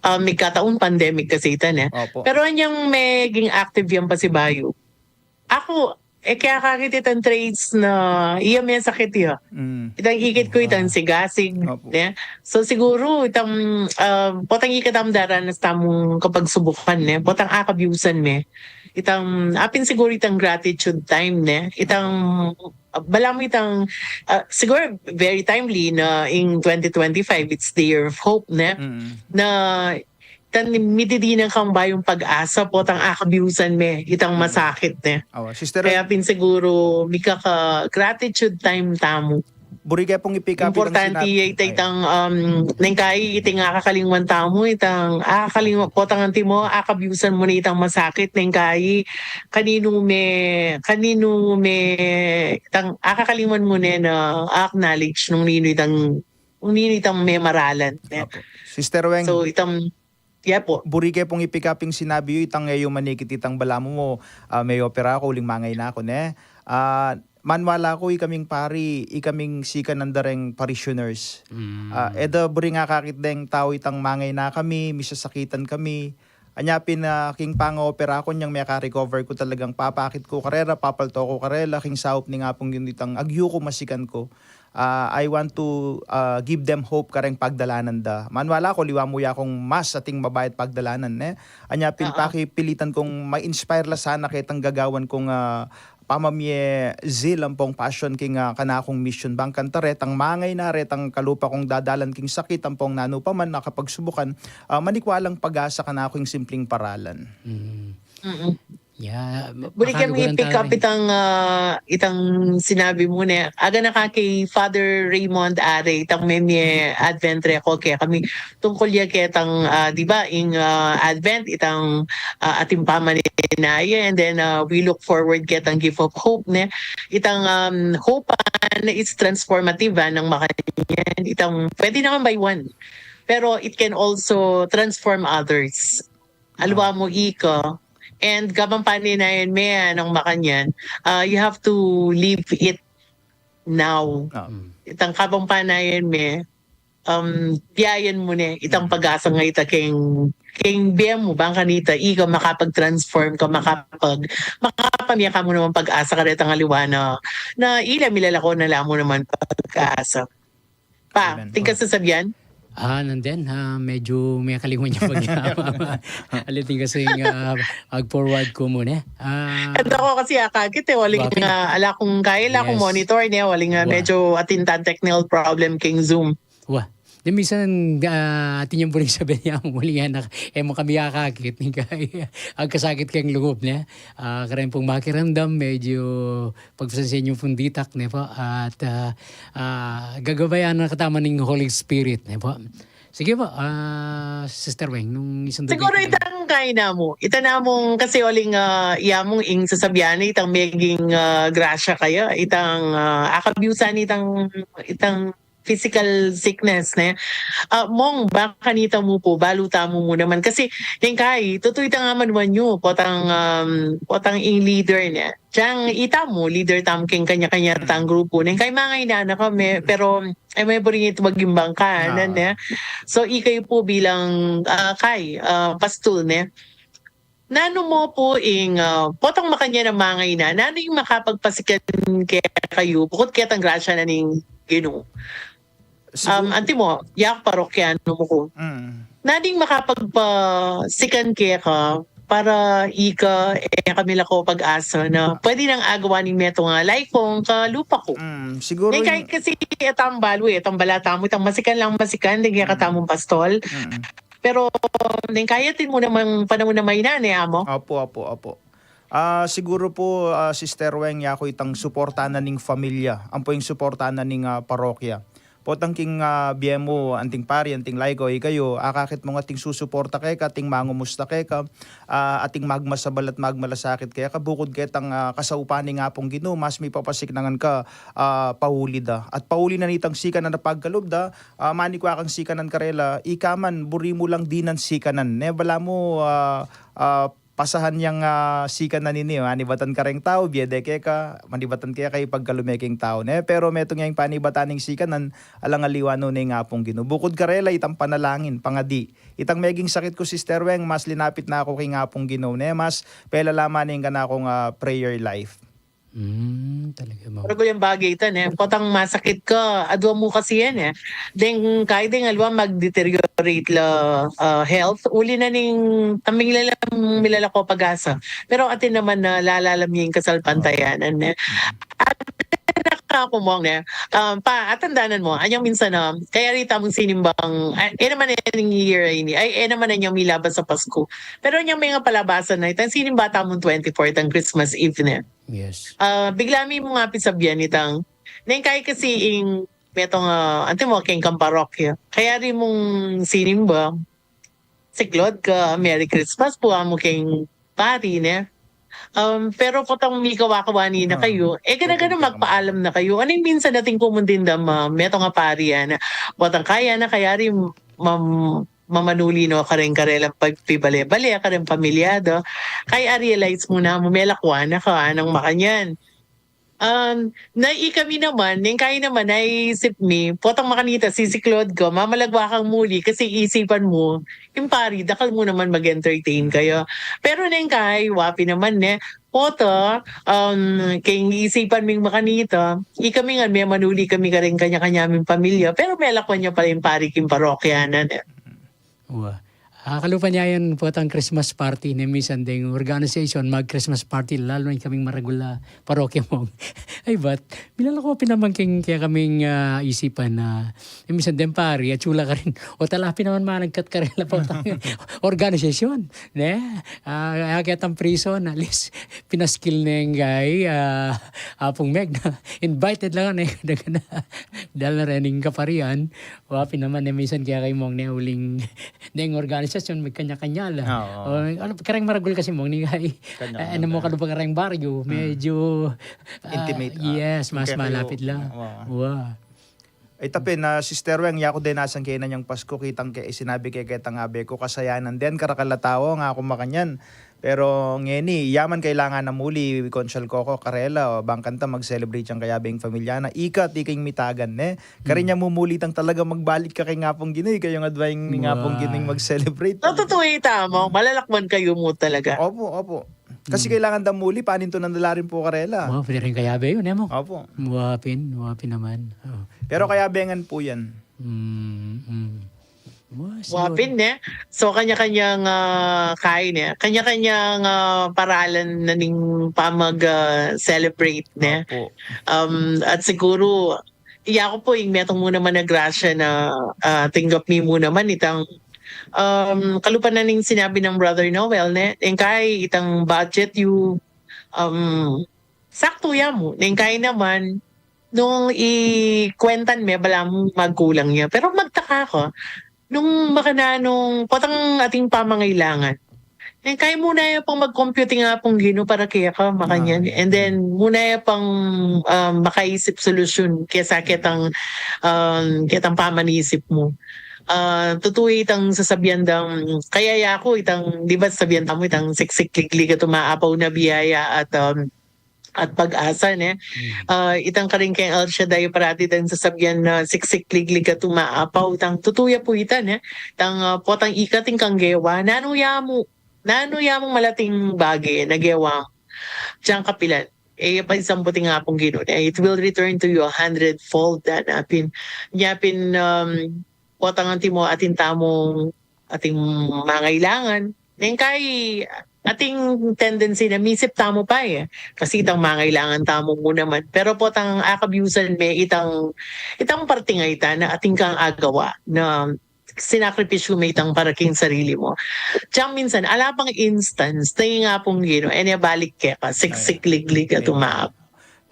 Ah, migkataun pandemic kasi ita, ne. Opo. Pero anyang meging active yang pasibayu. Aku, e ke akakit itang traits na iya mesakit ya. Mm. Itang ikit ku, itang sigasig, ne? So, siguru, itang, ah, potang ikit tamu daranas tamung kapagsubukan, ne? Potang akabiusan me. Itang, apin siguru itang gratitude time, ne? Itang, ah, balamu itang, ah, siguru very timely na in twenty twenty-five, it's the year of hope, ne? Mm. Na tan mitidinan kang bayung pag-asa, potang akabiusan me itang masakit, ne? Awa, Sister Kaya Weng, pin siguru, mikaka-gratitude time tamu. Buri ke pung i-pick up itang Importante sinabi. Ya ita, itang, um, neng kai, iting akakalingwan tamu, itang akakalingwan, potang anti mo, akabiusan mu na itang masakit, neng kai, kaninu me, kaninu me, itang akakalingwan mu na, na acknowledge nung ninu itang, nung ninu itang me maralan, ne? Apo. Sister Weng. So, itang Iya pu. Buri ke pung i-pick up ing sinabi yu, itang e yu manikit itang balamu mu, ah, me-opera ku, uling mangayna ku, ne? Ah, maniwala ku, ikaming pari, ikaming sikan nanda reng parishioners. Mm. Ah, e da buri nga akakit deng tau itang mangayna kami, misasakitan kami. Anya pin, ah, king pang-opera ku, anyang meka-recover ku, talagang papakit ku karela, papalto ku karela, king saup ning Apung Ginu itang agyu ku, masikan ku. Ah, I want to, ah, give them hope kareng pagdalanan da. Maniwala ku, aliwa mu ya kung mas ating mabayat pagdalanan, ne? Anya pin, oo, pakipilitan kung ma-inspire la sana ketang gagawan kung, ah, pamamie zeal ampong passion king, ah, kanakung mission. Bang kanita retang mangayna, retang kalupa kung dadalan king sakit ampong nanu pa man a kapagsubukan, ah, manikwa lang pag-asa kanaku ing simpling paralan. Mm. Mm-mm. Ya, ma-, Buri kami makaluguran i-pick up tayo. Itang, ah, itang sinabi mu, ne. Aga na ka kay Father Raymond Are, itang memye Advent Reco, kaya kami tungkol ya ketang, ah, di ba, ing, ah, Advent, itang, ah, ating pamaninayan, and then, ah, we look forward ketang Gift of Hope, ne. Itang, um, hope, ah, na it's transformative, ah, nang makanyan. Itang, pwede naman by one. Pero it can also transform others. Aliwa mu ika. And kabang paninayan me, ah, nang makanyan, ah, you have to live it now. Ah. Mm. Itang kabang paninayan me, um, biayan mu ne, itang pag-asa nga ita keng, keng bie mu, bang kanita, ika makapag-transform ka, makapag-, makapamie ka mu naman pag-asa karetang aliwa na, na ila milalako na la mu naman pag-asa. Pa, amen. Ting kasasabian? Ah, nandyan, ah, medyo mekalingwan ya pag-, aliting kasi, ah, ag-forward ku mu ne. Ah, anda ku kasi akakit e, uling, ala kung kaila, ala kung monitor ne, uling, ah, medyo atin tang technical problem king Zoom. Wa. Di minsan, ah, atin yang buring sabian ya, uling yan, e mu kami akakit, neng kai, agkasakit keng lugub ne. Ah, kareng pung makiramdam, medyo pagpasensian yu pung ditak, ne po? At, ah, ah, gagabayan na katamu ning Holy Spirit, ne po? Sige po, ah, Sister Weng, nung isang siguru itang kaina mu. Ita namung, kasi uling, ah, iya mung ing sasabian, itang meging, ah, grasya kaya, itang, ah, akabiusan itang, itang physical sickness, ne? Ah, mung, bang kanita mu pu, balu tamu mu naman. Kasi, neng kai, tutu itang amanuan yu, potang, um, potang ing leader, ne? Diyang ita mu, leader tamu king kanya-kanya tang grupu. Neng kai mangayna na kami, pero, ay, may buring itu maging bangka, ne? So, ikayu pu bilang, ah, kai, ah, pastul, ne? Nanu mu pu ing, ah, potang makanyan a mangayna, nanu ing makapagpasikan kekayu, bukut ketang grasya na ning Ginu? Sigur- Um, antimo, yak parokyano mu ku. Mm. Nading makapagpasikan keka para ika, e kami lako pag-asa na pwede nang agawa ning metung a laikong kalupa ku. Mm, siguro. Neng kaya kasi itang balu e, itang bala tamu, itang masikan lang masikan, deng kaya katamung pastol. Mm. Pero neng kaya atin mu namang panaun a mainan e, amo? Opo, opo, opo. Ah, siguro po, ah, Sister Weng, yaku itang suporta na ning familia, ampo ing suporta na ning, ah, parokya. Potang king, ah, bie mu, anting pari, anting laiko, ikayu, akakit mu nga ating susuporta keka, ating mangumusta keka, ah, ating magmasabal at magmalasakit keka, bukud ketang, ah, kasaupan ning Apung Ginu, mas mipapasiknangan ka, ah, pauli da. At pauli na nitang sikanan a pagkalub da, ah, manikwa kang sikanan karela, ika man, buri mu lang dinan sikanan. Ne, bala mu, ah, ah, pasahan yang, ah, sikanan ini, manibatan kareng tau, bie de keka, manibatan keka ipagkalume king tau, ne? Pero metung yang panibatan ning sikanan, alang aliwa nu ne ing Apung Ginu. Bukud karela, itang panalangin, pangadi. Itang meging sakit ku, Sister Weng, mas linapit na ku king Apung Ginu, ne? Mas pelalaman ning kanakung, ah, prayer life. Hmm, talaga, ma'am. Pero guyang bagay ita, ne? Potang masakit ka, adwa mu kasi yan, e. Deng, kaya deng aliwa mag-deteriorate la, ah, health. Uli na ning taming lalam, milalako pag-asa. Pero atin naman na lalalam niya ing kasalpantayanan, ne? At nakakumong, ne? Um, pa, atandanan mu, anyang minsan na, kaya rita mung sinimbang, ay, e naman anyang year ini, ay, e naman anyang milabas a Pasku. Pero anyang may nga palabasan na, itang sinimba tamung twenty-four, itang Christmas Eve, ne? Yes. Ah, bigla mi mung api sabian itang, neng kaya kasi ing metung, ah, antimo, keng kang parokya. Kaya ri mung sinimba, siklod ka, Merry Christmas pu amu keng pari, ne? Um, pero potang mikawa-kawa ni na kayu, e gana-gana magpaalam na kayu. Anu ing minsan atin kumun dimdam, ah, metung a pari, ana. Potang kaya na, kaya ri mam-, mamanuli no kareng karelang pagpibale-bale, kareng pamilyado. Kaya realize mu na mu, melakwa na ka, anang makanyan. Um, na ikami naman, neng kaya naman, naisip mi, potang makanita, sisiklod ka, mamalagwa kang muli, kasi isipan mu, ing pari, dakal mu naman mag-entertain kaya. Pero neng kaya, wa pin naman, ne, pota, um, keng isipan ming makanita, ikami ngan, memanuli kami kareng kanya-kanya ming pamilya, pero melakwan ya pala ing pari king parokya na, ne. Wa. Ah, kalupa niya yan, potang Christmas party, ne, minsan deng organization, mag-Christmas party, lalu na kaming maragul a parokya mung. Ay, bat, milalako pin naman keng, kaya kaming, ah, isipan na, e, minsan deng pari, atsula karin, o tala pin naman managkat karela potang organization, ne? Ah, kaya ketang prison, at least, pinaskil neng kay, ah, Apung Meg na, invited lang, ne? Daga na, dahil na rin ing kaparian, wa pin naman, ne, minsan kaya kay mung, ne, uling, deng organisasyon, may kanya-kanya la. Oo. O, ano, kareng maragul kasi mung, ni kay, kanya-kanya, eh, ano mo, la, kalupa kareng baryo, hmm, medyo, ah, intimate, ah, yes, mas kaya kayo malapit la. Wa. Wa. Ay, tapi na, Sister Weng, yaku din nasang kaya na niyang Pasko, kitang ke, sinabi ke ketang abe ku, kasayanan din, karakal a tau, nga aku makanyan. Pero ngeni, ya man kailangan na muli, konsyal ko ko, karela, o, bang kanta mag-celebrate yang kayabe ing pamilya na, ikat, iking mitagan, ne? Karin, hmm, ya mumuli tang talaga magbalik ka kay Ngapung Ginu, e, kayung adwa ing Ngapung Ginu ing mag-celebrate. Natutuwi ta mo, malalakwan kayu mu talaga. Opo, opo. Kasi, hmm, kailangan da muli, panintunan da la rin pu karela. Wa, pwede rin kayabe yun, e mo? Opo. Wa pin, wa pin naman. O. Pero kayabe ngan pu yan. Mm, mm. Wa, wa pin, ne? So, kanya-kanyang, ah, kain, ne? Kanya-kanyang, ah, paralan na ning pamag, ah, celebrate, ne? Opo. Um, at siguro, iya ku pu, ing metung mu naman a grasya na, ah, tinggap mi mu naman itang, um, kalupa na ning sinabi nang Brother Noel, ne? Ing kay itang budget yu, um, saktu ya mu. Ing kay naman, nung ikwentan me, balamu magkulang ya. Pero magtaka ka, nung makananu, potang ating pamangailangan. Ing kay mu na ya pang mag-compute ing Apung Ginu para keka, makanyan. Ah, yeah. And then, mu na ya pang, um, makaisip solusyon kesa ketang, um, ketang pamanisip mu. Ah, tutu itang sasabian dang, kaya yaku itang, di ba sabian tamu itang siksik liglig at umaapaw na biyaya at, um, at pag-asa, ne? Hmm. Ah, itang karin keng El Shaddai parati dang sasabian na siksik liglig at umaapaw, itang tutu ya pu ita, ne? Itang, ah, potang ikat ing kang gewa, nanu ya mu, nanu ya mu malating bage na gewa mu. Diyan kapilan. E, ya pa isang puting Apung Ginu, e, it will return to you a hundredfold, dan apin, nya pin, um, potang antimo atin tamung, ating mangailangan. Neng kai, ating tendency na misip tamu pa, e. Kasi itang mangailangan tamu mu naman. Pero potang akabiusan me itang, itang parting a ita na ating kang agawa na sinakripisyu me itang para king sarili mu. Tsaka minsan, ala pang instance, tingin nga pung gino, e, ne balik keka, siksikliglig at umaap.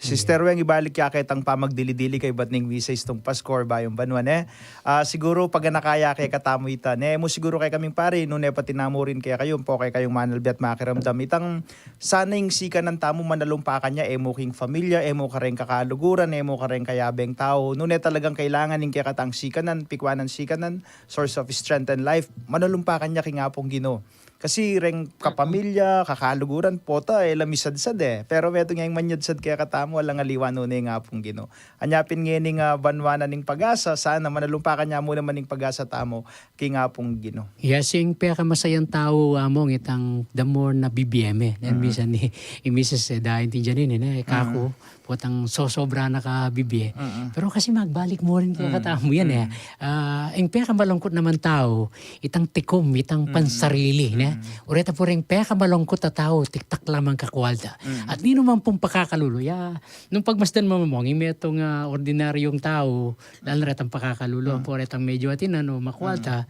Sister Weng, ibalik ya ketang pamagdili-dili kaybat ning misa istung Pasko, bayung banua, ne? Ah, siguru paganaka ya kekatamu ita, ne? Mu siguru kekaming pari, nune pati namu rin kekayu, ampo kekayung manalbe at makiramdam. Itang sana ing sikanan tamu manalumpakan ya, e mu king familia, e mu kareng kakaluguran, e mu kareng kayabeng tau. Nune talagang kailangan ing kekatang sikanan, pikuanan sikanan, source of strength and life, manalumpakan ya king Apung Ginu. Kasi reng kapamilya, kakaluguran, pota, e la misadsad, e. Pero metung ya ing manyadsad kekatamu, alang aliwa nune ing Apung Ginu. Anya pin ngening, ah, banua na ning pag-asa, sana manalumpakan ya mu naman ing pag-asa tamu king Apung Ginu. Yes, ing pekamasayang tau, Among, itang the more na bibie me. Then minsan, i, i misis, e, daintindian ini, ne? Kaku, potang sosobra na ka bibie. Pero kasi magbalik mu rin kekatamu yan, e. Ah, ing pekamalungkut naman tau, itang tikum, itang pansarili, ne? Oreta pu ring pekamalungkut a tau, tiktak lamang kakwalda. At ninuman pung pakakalulu, ya, nung pagmasdan mu, Among, ing metung, ah, ordinaryung tau, lalu retang pakakalulu, ampo retang medyo atin, ano, makwalta,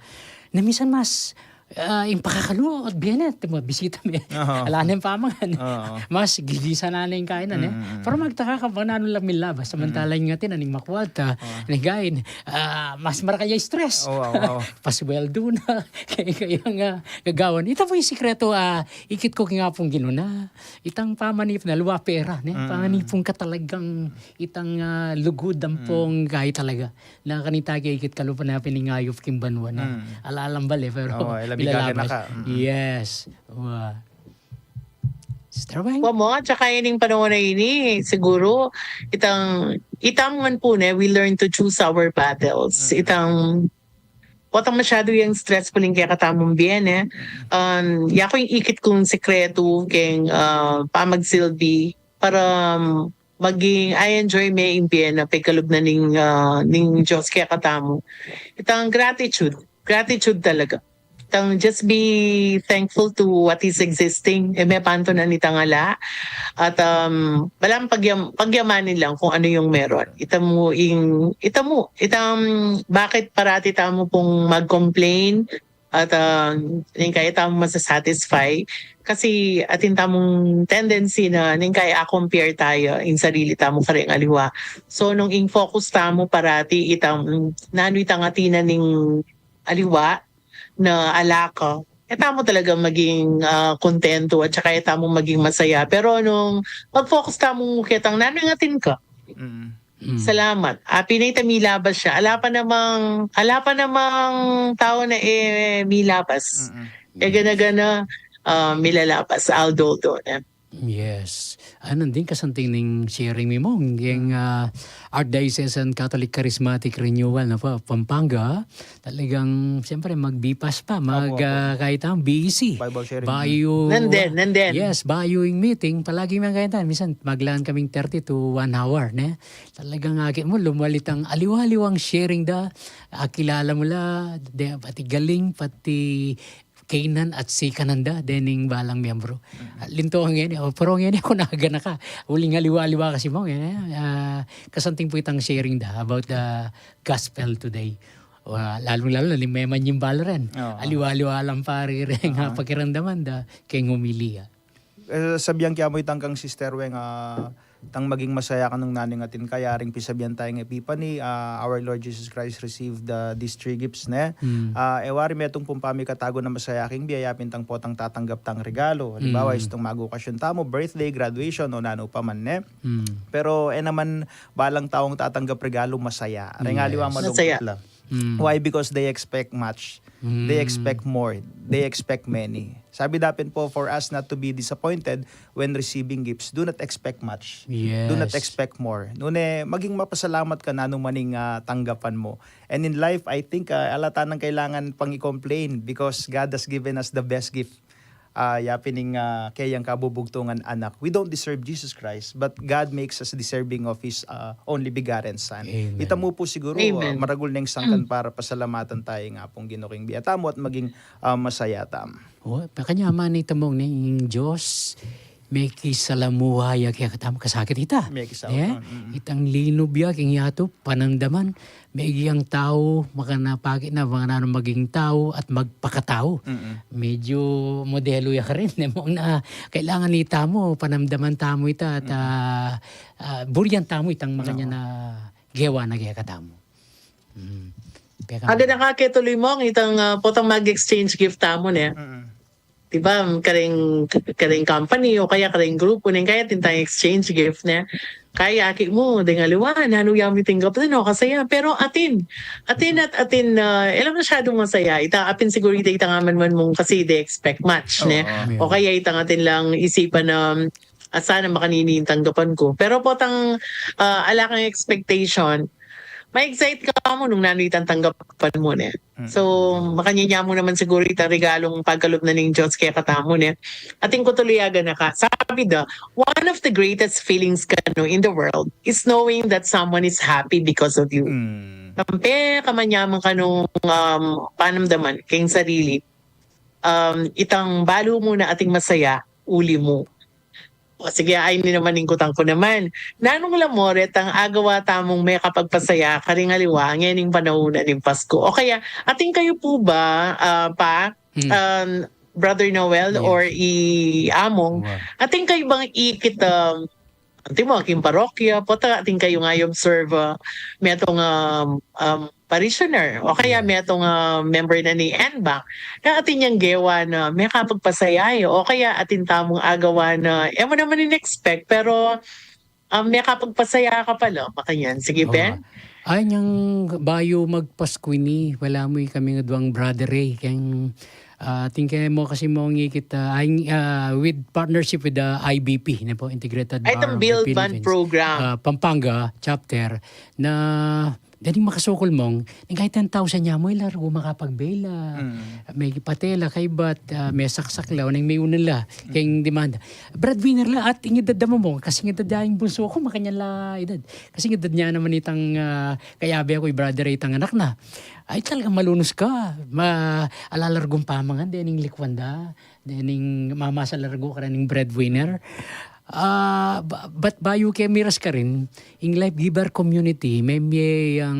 na minsan mas, ah, ing pakakalulu, at bie ne, tumabisita me. Ala neng pamangan. Mas gigisa na ne ing kainan, e. Pero magtaka ka, ba nanu lang milabas, samantala ing atin, aning makwalta, aning gain, ah, mas maraka ya stress. Pasweldu na, kaya, kaya nga, gagawan. Ita pu ing sikretu, ah, ikit ku king Apung Ginu na, itang pamanipun, aliwa pera, ne? Pamanipun ka talagang itang, ah, lugud ampong kai talaga. Na kanita ke ikit kalupa na pin ing ayup king banua na. Ala lang bale, pero milalabas. Yes. Wa. Sister Weng? Wa mo, at saka ining panahon na ini, siguro, itang, ita mu ngan pu, ne, we learn to choose our battles. Itang, potang masyadu yang stressful ing kekatamung bie, ne? Um, yaku ing ikit kung sikretu, keng, ah, pamagsilbi, para, um, maging, I enjoy me ing bie na pigkalub na ning, ah, ning Diyos kekatamu. Itang gratitude. Gratitude talaga. Itang just be thankful to what is existing. E me pantunan itang ala. At, um, balang pagyam-, pagyamanin lang kung ano yung meron. Ita mu ing, ita mu, itang bakit parati tamu pung mag-complain at, ah, ning kaya tamu masasatisfy. Kasi atin tamung tendency na ning kaya a-compare tamu ing sarili tamu kareng aliwa. So, nung ing focus tamu parati itang nanu itang atin na ning aliwa na alaka, e tamu talaga maging, ah, kontento at saka e tamu maging masaya. Pero nung mag-focus tamu ketang nanu ing atin ka, salamat. Apin na ita milabas ya. Ala pa namang, ala pa namang tau na e milabas. E gana-gana, ah, milalabas. Aldo, do, ne? Yes. Ano din kasanting ning sharing mi, Mong, yung, ah, Archdiocesan Catholic Charismatic Renewal na pa, Pampanga. Talagang, siyempre, mag-B PAS pa, mag, ah, kahit ang B E C. Bible sharing. Bayu. Nandun, nandun. Yes, bayu ing meeting. Palagi man kahit, minsan, maglaan kaming thirty to one hour, ne? Talagang akit mu, lumalit ang aliwa-aliwang sharing da. Akilala mu la, de, pati galing, pati kainan at sikanan da, dening balang miyembro. Linto ang yan, o, pero ang yan, ako naganaka. Uling aliwa-aliwa kasi mo, yan, ah, kasanting pu itang sharing da about the gospel today. Wa, lalung-lalo na, ni Meman yung balo rin. Aliwa-aliwa lang pari rin nga pakiramdaman da, keng homilia. E, sabian ke mu itang kang Sister Weng, ah, tang maging masaya ka nung nanu ing atin ka, yaring pisabian tayang Epiphany, ah, Our Lord Jesus Christ received the, these three gifts, ne? Ah, e wari metung pung pamikatagu na masaya king bie, ya pin tang potang tatanggap tang regalo. Halimbawa, istung mag-okasyon tamu, birthday, graduation, o nanu pa man, ne? Pero, e naman, balang taung tatanggap regalo, masaya. Reng aliwa malungkut la. Why? Because they expect much. They expect more. They expect many. Sabi dapin po, for us not to be disappointed when receiving gifts, do not expect much. Do not expect more. Nune, maging mapasalamat ka nanu man ing, ah, tanggapan mu. And in life, I think, ah, ala ta nang kailangan pang i-complain because God has given us the best gift. ah, yapin ning, ah, keyang kabubugtungan anak. We don't deserve Jesus Christ, but God makes us deserving of His, ah, only begotten Son. Amen. Ita mu pu siguru, ah, maragul neng sangkan para pasalamatan tamu ing Apung Ginu king bie tamu at maging, ah, masaya tamu. O, pakanya man ita mu ning Dios, mekisalamuha ya kekatamu kasakit ita. Mekisalamuha, mm. Itang linub ya king yatu, panamdaman, megiang tau, makanapakit na, makananu maging tau at magpakatau. Mm-mm. Medyo modelu ya karin, ne, mong na, kailangan ita mu, panamdaman tamu ita, at, ah, ah, burian tamu itang makanyan na gewa na kekatamu. Mm. Peka- Aga na ka, ketuloy mong itang, ah, potang mag-exchange gift tamu, ne? Mm-mm. Diba, karing, karing company o kaya karing grupo, neng kaya atin tang exchange gift, ne? Kaya aki mu, deng aliwa, nanu ya mu tinggap, no, kasaya. Pero atin, atin at atin, ah, e la masyadung masaya. Ita, apin siguru ita, ita nga man man mung kasi de expect much, ne? O kaya ita nga atin lang isipan na, ah, sana makanini ing tanggapan ku. Pero potang, ah, ala kang expectation, ma-excite ka mu nung nanu itang tanggapan mu, ne? So, makanyan ya mu naman siguru itang regalung pagkalub na ning Dios kekatamu, ne? Atin ku tuloy aga na ka. Sabi da, one of the greatest feelings kanu in the world is knowing that someone is happy because of you. Mm. Kampe, kamanyaman kanung, um, panamdaman, keng sarili. Um, itang balu mu na ating masaya, uli mu. O, sige, ay ni naman ing kutang ku naman. Nanung la mu retang agawa tamung mekapagpasaya karing aliwa ngening panaun na ning Pasko? O kaya, atin kayu pu ba, ah, pa, um, Brother Noel or i Among, atin kayu bang ikit, um, atin mu, king parokya, pota atin kayu nga i-observe, ah, metung, um, um, parishioner, o kaya metung, ah, member na ning N-Bank, na atin yang gewa na mekapagpasaya, o kaya atin tamung agawa na e mu naman in-expect, pero, ah, mekapagpasaya ka pala, makanyan. Sige, Ben? Ay, nyang bayu magPasko ini, wala mu kami nga duang Brother Ray, keng, ah, atin ke mu kasi mung ikit, ah, ay, ah, with partnership with the I B P, ne po, Integrated Ay, itang Build Bond Program. Ah, Pampanga chapter, na deni makasukul mung, neng kahit ten thousand ya mu, e la regu makapag-bail, ah, mekipatela, kaybat, ah, mesaksak la, o neng meyunan la, keng demanda. Breadwinner la, at ing edad da mu mung, kasi ing edad da ing bunsu ku, makanyan la edad. Kasi ing edad na naman itang, ah, kayabe ku, i-brother, itang anak na. Ay, talagang malunus ka. Ma-, ala la regung pamangan, dening likuan da, dening mamasa la regu kareng breadwinner. Ah, ba-, but bayu ke miras karin, ing Life Giver Community, memie yang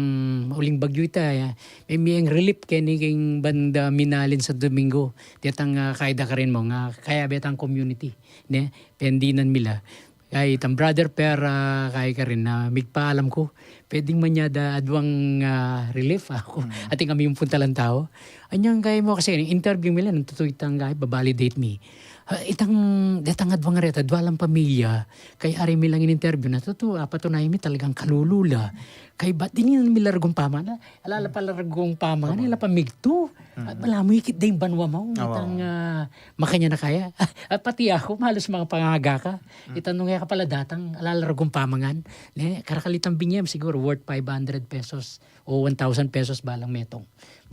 uling bagyu ita, ya. Memie yang relief keni king banda Minalin, Santo Domingo. Detang, ah, kayda karin mung, ah, kayabe tang community, ne? Pendinan mi la. Ay, itang Brother Per, ah, kaya karin na migpaalam ku, pwedeng manyada aduang, ah, relief aku. Atin kami ing puntalan tau. Anyang kaya mu kasi interview mi la, nung tutu itang kaya ba-validate mi. Ah, itang, detang aduang reta, adua lang pamilya, kaya ari mi lang in-interview na tutu, apatunayan mi talagang kalulu la. Kaybat dininan mi la regung pamangan, ala la pala regung pamangan, ala pa migtu. At balamu ikit da ing banua mu, itang, ah, makanyan na kaya. At pati aku, malus makapangaga ka. Itang nung e ka pala datang, ala la regung pamangan. Ne, karakal itang binie mu, siguru worth five hundred pesos o one thousand pesos balang metung.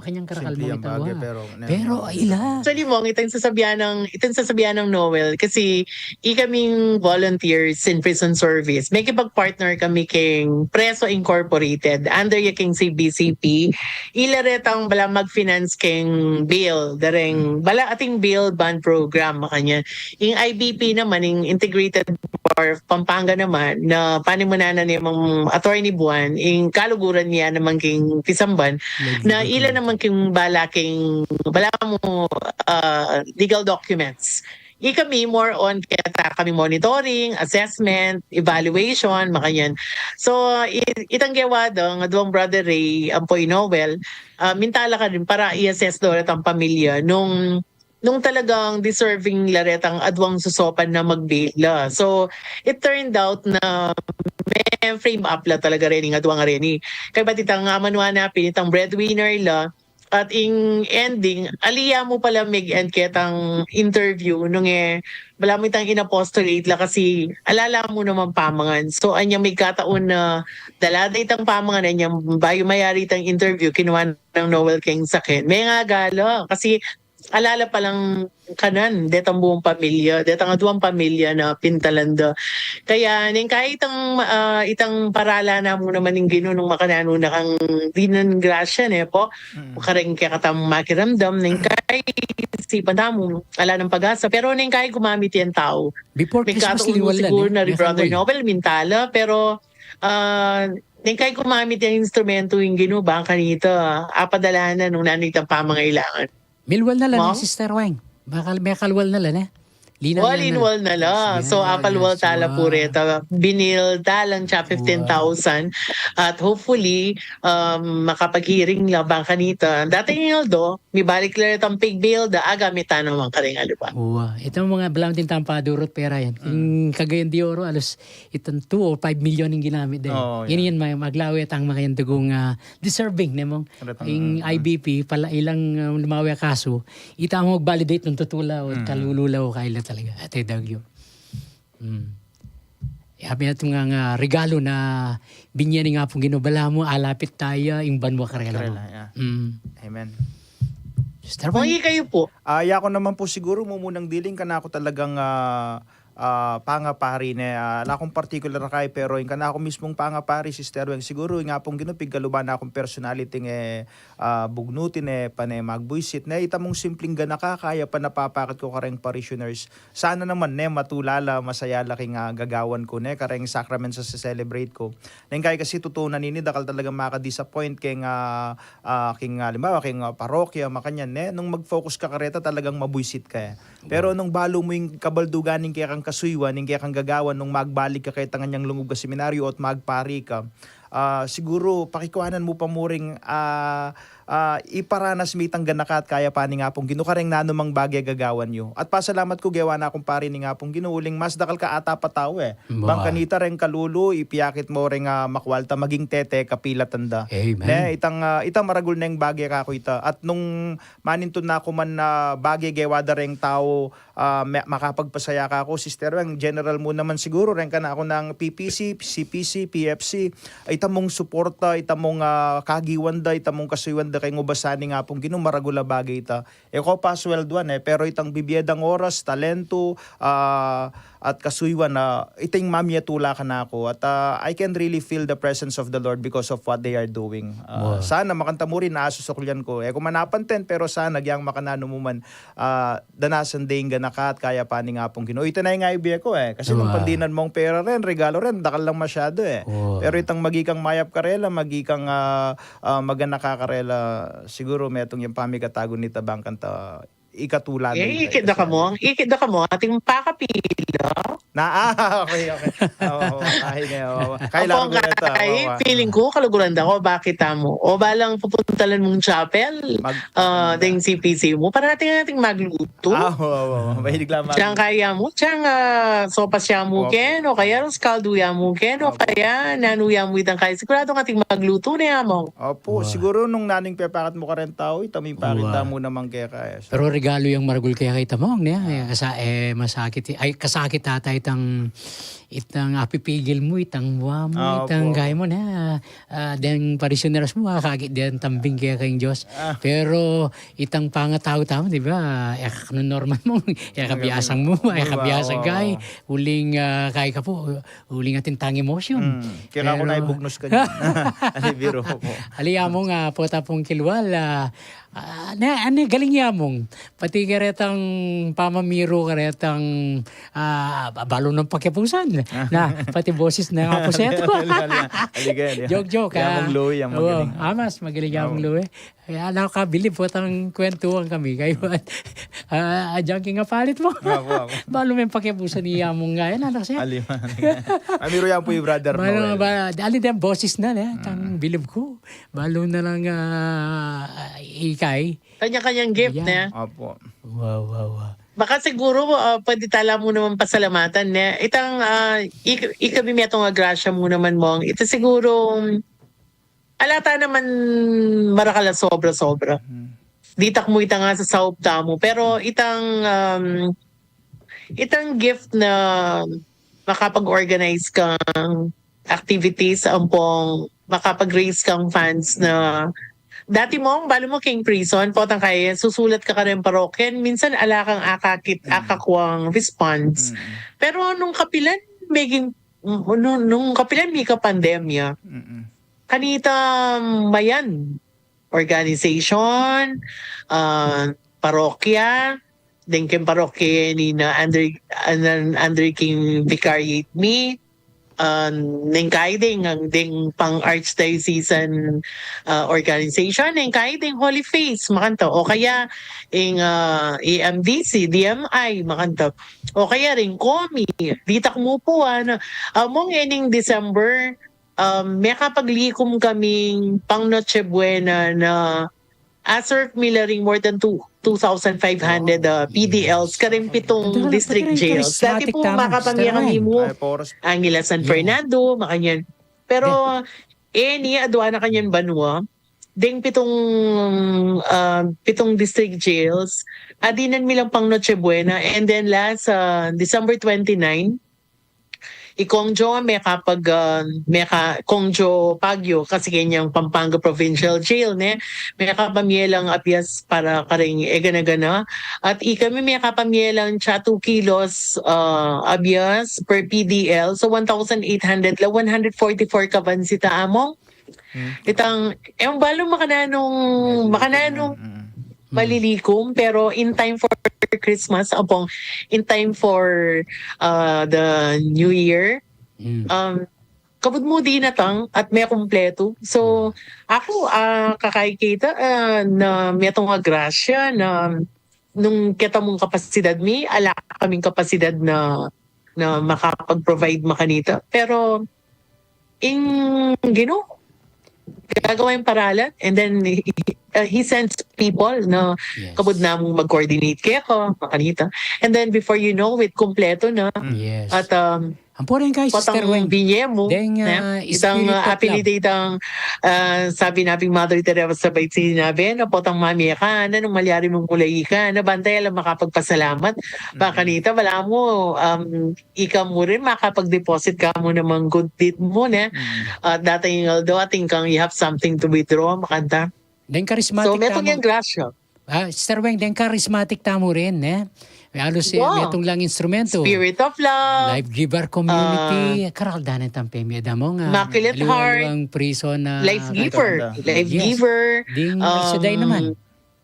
Makanyan karakal mu itang bagay, pero, pero ila. Actually, mung, itang sasabian nang, itang sasabian nang Noel, kasi ikaming volunteers in prison service, mekipag-partner kami keng Preso Incorporated, under ya keng C B C P, ila retang bala mag-finance keng bail, dareng, bala ating bail bond program, makanyan. Ing I B P naman, ing Integrated Bar of Pampanga naman, na panimunan na ni Mang Attorney Buan, ing kaluguran niya naman king pisamban, na ila naman king bala king, bala mu, ah, legal documents. Ikami, more on keta kami monitoring, assessment, evaluation, makanyan. So, i-, itang gewa da, nga duang Brother Ray, ampo i Noel, ah, minta la karin para i-assess da retang pamilya nung, nung talagang deserving la retang aduang sosopan na mag-bail la. So, it turned out na me-frame up la talaga reni, nga duang reni. Kaybat itang, ah, manuan na pin, itang breadwinner la, at ing ending, ali ya mu pala mig-end ketang interview, nung e, balamu itang in-apostolate la kasi ala la mu naman pamangan. So, anyang migkataun na dala da itang pamangan, anyang bayu mayari itang interview, kinua nang Noel keng saken. Mengaga la, kasi ala la palang kanan, detang buong pamilya, detang aduang pamilya na pintalan da. Kaya neng kai itang, ah, itang parala na mu naman ing Ginu nung makananu na kang dinan grasya, ne po? Kareng kekatang makiramdam, neng kai isipan tamu, ala nang pag-asa. Pero neng kai gumamit yang tau. Before Christmas, liwal na, siguro ne? Na ri Brother Nobel, mintala, pero, ah, neng kai gumamit yang instrumento ing Ginu, bang kanita, apadala na nung nanu itang pamangailangan. Milwal na la, ne, Sister Weng? Bakal, mekalwal na la, ne? Linal na la. Linwal na la. So, apalwal tala pu reta. Binil talang siya fifteen thousand. At hopefully, um, makapaghiring la bang kanita. Dating aldo, mibalik la retang pig bail da, agamit tana naman karing aliwa. Wa, itang mga balamu atin tang padurut pera yan. Ing Cagayan de Oro, alos itang two or five million ing ginamit da. Yan, yan, maglawe tang mga yan dugung, ah, deserving, ne mong? Ing I B P, pala ilang, ah, lumawe kasu, ita mu mag-validate nung tutula o kalulu la o kaila talaga. Ate Dagyo. Mm. Yabi na itang, ah, regalo na binye ning Apung Ginu, balamu alapit taya ing banua karela. Karela, yeah. Mm. Amen. Sister Weng? Kayu pu. Ah, yaku naman pu siguro, mumunang diling kanaku talagang, ah, ah, pangapari ne, ah, ala kung partikular a kai, pero ing kanaku mismung pangapari, Sister Weng, siguro ing Apung Ginu pigkaluban na kung personality nge, ah, bugnutin e, pane magbuisit ne, ita mung simpling ganaka, kaya pa napapakit ku kareng parishioners. Sana naman ne, matula la, masaya la king, ah, gagawan ku ne, kareng sacrament sa celebrate ku. Neng kai kasi tutu na nini, dakal talagang maka-disappoint keng, ah, ah, king, ah, halimbawa, king, ah, parokya, makanyan ne, nung mag-focus ka kareta, talagang mabuisit ka e. Pero nung balu mu ing kabaldugan ning kekang kasuyuan, ning kekang gagawan, nung magbalik ka keta nganyang lungub ka seminaryo at magpari ka, ah, siguro pakikuanan mu pa mu ring, ah, ah, iparanas mi itang ganaka at kaya pa ning Apung Ginu kareng nanumang bage gagawan yu. At pasalamat ku, gewa na kung pari ning Apung Ginu, uling mas dakal ka ata pa tau e. Bang kanita reng kalulu, ipiyakit mu reng, ah, makwalta, maging tete, kapilatan da. Amen. Ne, itang, ah, itang maragul neng bage kaku ita. At nung manintun na ku man na bage gewa da reng tau, ah, me-, makapagpasaya kaku, Sister Weng, general mu naman siguro, reng kanaku nang P P C, C P C, P F C, ita mung suporta, ita mung, ah, kagiwan da, ita mung kasuyuan da, keng ubasan ning Apung Ginu, maragul a bage ita. E ko pa swelduan e, pero itang bibie dang oras, talentu, ah, at kasuyuan na, ita ing mamiatula kanaku. At, ah, I can really feel the presence of the Lord because of what they are doing. Ah, sana makanita mu rin, asusuklian ku. E ku man apanten, pero sana, agyang makananu mu man, ah, danasan de ing ganaka at kaya pa ning Apung Ginu. Ita na ing ibie ku e. Kasi nung pandinan mung pera rin, regalo rin, dakal lang masyadu e. Pero itang maging kang mayap karela, maging kang, ah, ah, maganaka karela, siguro metung yang pamikatagun nita bang kanita ikatula da ita. Ikit da ka mu, ikit da ka mu, atin pakapila. Na, ah, okay, okay. Oo, oo, ay, ne, oo. Kailangan ko na ito. Feeling ko, kaluguran da ko, bakit amo? O balang pupuntalan mung chapel, ah, ding C P C mu, para atin, atin magluto. Ah, oo, oo, oo. Mahilig lang magluto. Tiyang kaya mu, tiyang, ah, sopas ya mu ken, o kaya, kaldu ya mu ken, o kaya, nanu ya mu itang kaya. Sigurado nga atin magluto ne, amo. Opo, siguro nung nanu ing pepakat mu kareng tau, ita mu ipakit mu naman kaya. Pero regalo yang maragul kaya kay tamong, ne? Kasa, e, masakit, ay, kasakit ata itang, itang apipigil mu, itang wa mu, itang gaya mu, ne? Ah, deng parishioners mu, ah, kagit deng tambing kaya keng Dios. Pero itang pangatau tamu, di ba? E, kanu normal mu, e, kabiasang mu, e, kabiasang kay, uling, ah, kay ka pu, uling atin tang emotion. Kaya ku na ibugnos ka dyan. Ali, biro po. Ali, among, ah, pota pung kilwal, ah, Ah, ne, ane, galing ya mung. Pati karetang pamamiru, karetang, ah, ba-, balu nang pakiapusan. Na, pati boses na nga po siya to. Joke, joke, ah. Yang mung Louie, yang magaling. Amas, magaling yang mung Louie. Kaya nakakabilib po tang kwentuhan kami. Kayo, ah, adyan king apalit mo. Balu nang pakiapusan ni yang mung nga. Yan, anak siya. Aliwan. Amiru yang po yung brother Noel. Ba, ali din boses na, ne? Tang bilib ko. Balu na lang, ah, ikay. Kanya-kanyang gift, ne? Opo. Wow, wow, wow. Baka siguro, ah, pwede tala mu naman pasalamatan, ne? Itang, ah, ik-, ikabimya tong agrasya mu naman mong. Ito siguro, alata naman marakal a sobra-sobra. Ditak mu itang nga sa saup tamu. Pero itang, um, itang gift na makapag-organize kang activities, ampong makapag-raise kang funds na dati mong, balu mu king prison, potang kaya susulat ka kareng parokya, minsan ala kang akakit, akakuang response. Pero nung kapilan, meging, nung, nung kapilan mika pandemya, kanita mayan organization, ah, parokya, deng king parokya ni na under, under, under king vicariate mi, ah, neng kai deng, deng pang archdiocesan, ah, organization, neng kai deng Holy Face, makanita. O kaya, ing, ah, A M D C, D M I, makanita. O kaya ring komi, ditak mu pu, ano, among ening December, um, mekapaglikum kaming pang Noche Buena na aserve mi la ring more than two, two thousand five hundred, uh, P D Ls, karing pitung district jails. Dati pu makapamie kami mu, Angeles, San Fernando, makanyan. Pero, e, ni, adua na kanyan banua, deng pitung, uh, pitung district jails, adinan mi lang pang Noche Buena, and then last, uh, December twenty-nine, i Kong Jo, mekapag, ah, meka-, Kong Jo Baguio, kasi kanyang Pampanga Provincial Jail, ne? Mekapamie lang abias para karing egana-gana. At ikami mekapamie lang tsa two kilos, ah, abias per P D L. So, one thousand eight hundred la, one hundred forty-four kaban sita among. Itang, e, balu makananung, makananung malilikum, pero in time for Christmas, ampong, in time for, uh, the New Year, um, kabud mu dinatang at mekumpletu. So, aku, ah, kakai kita, ah, na metung a grasya na nung keta mung kapasidad mi, ala kaming kapasidad na, na makapag-provide makanita. Pero, ing Ginu, gagawa yang paralan, and then he, uh, he sends people na kabud namung mag-coordinate keka, makanita. And then before you know it, kumpleto na. Yes. At, um, ang pureng kay Sister Weng, binye mu, deng, ah, itang, ah, apilida itang, ah, sabi na ping Mother Teresa sabay sinabi, na potang mami ka, na nung malyari mung mulai ka, na bantay alang makapagpasalamat. Makanita, balamu, um, ika mu rin makapag-deposit ka mu namang good deed mu, ne? At dating, although ating kang you have something to withdraw, makanta. Deng charismatic tamu. So, metung yang grasya. Ah, Sister Weng, deng charismatic tamu rin, ne? Halos, eh, metung lang instrumento. Spirit of Love. Life Giver Community. Ah, karal danan tampemi, damong, ah, Immaculate Heart. Prison, ah, Life Giver. Life Giver. Ding El Shaddai naman.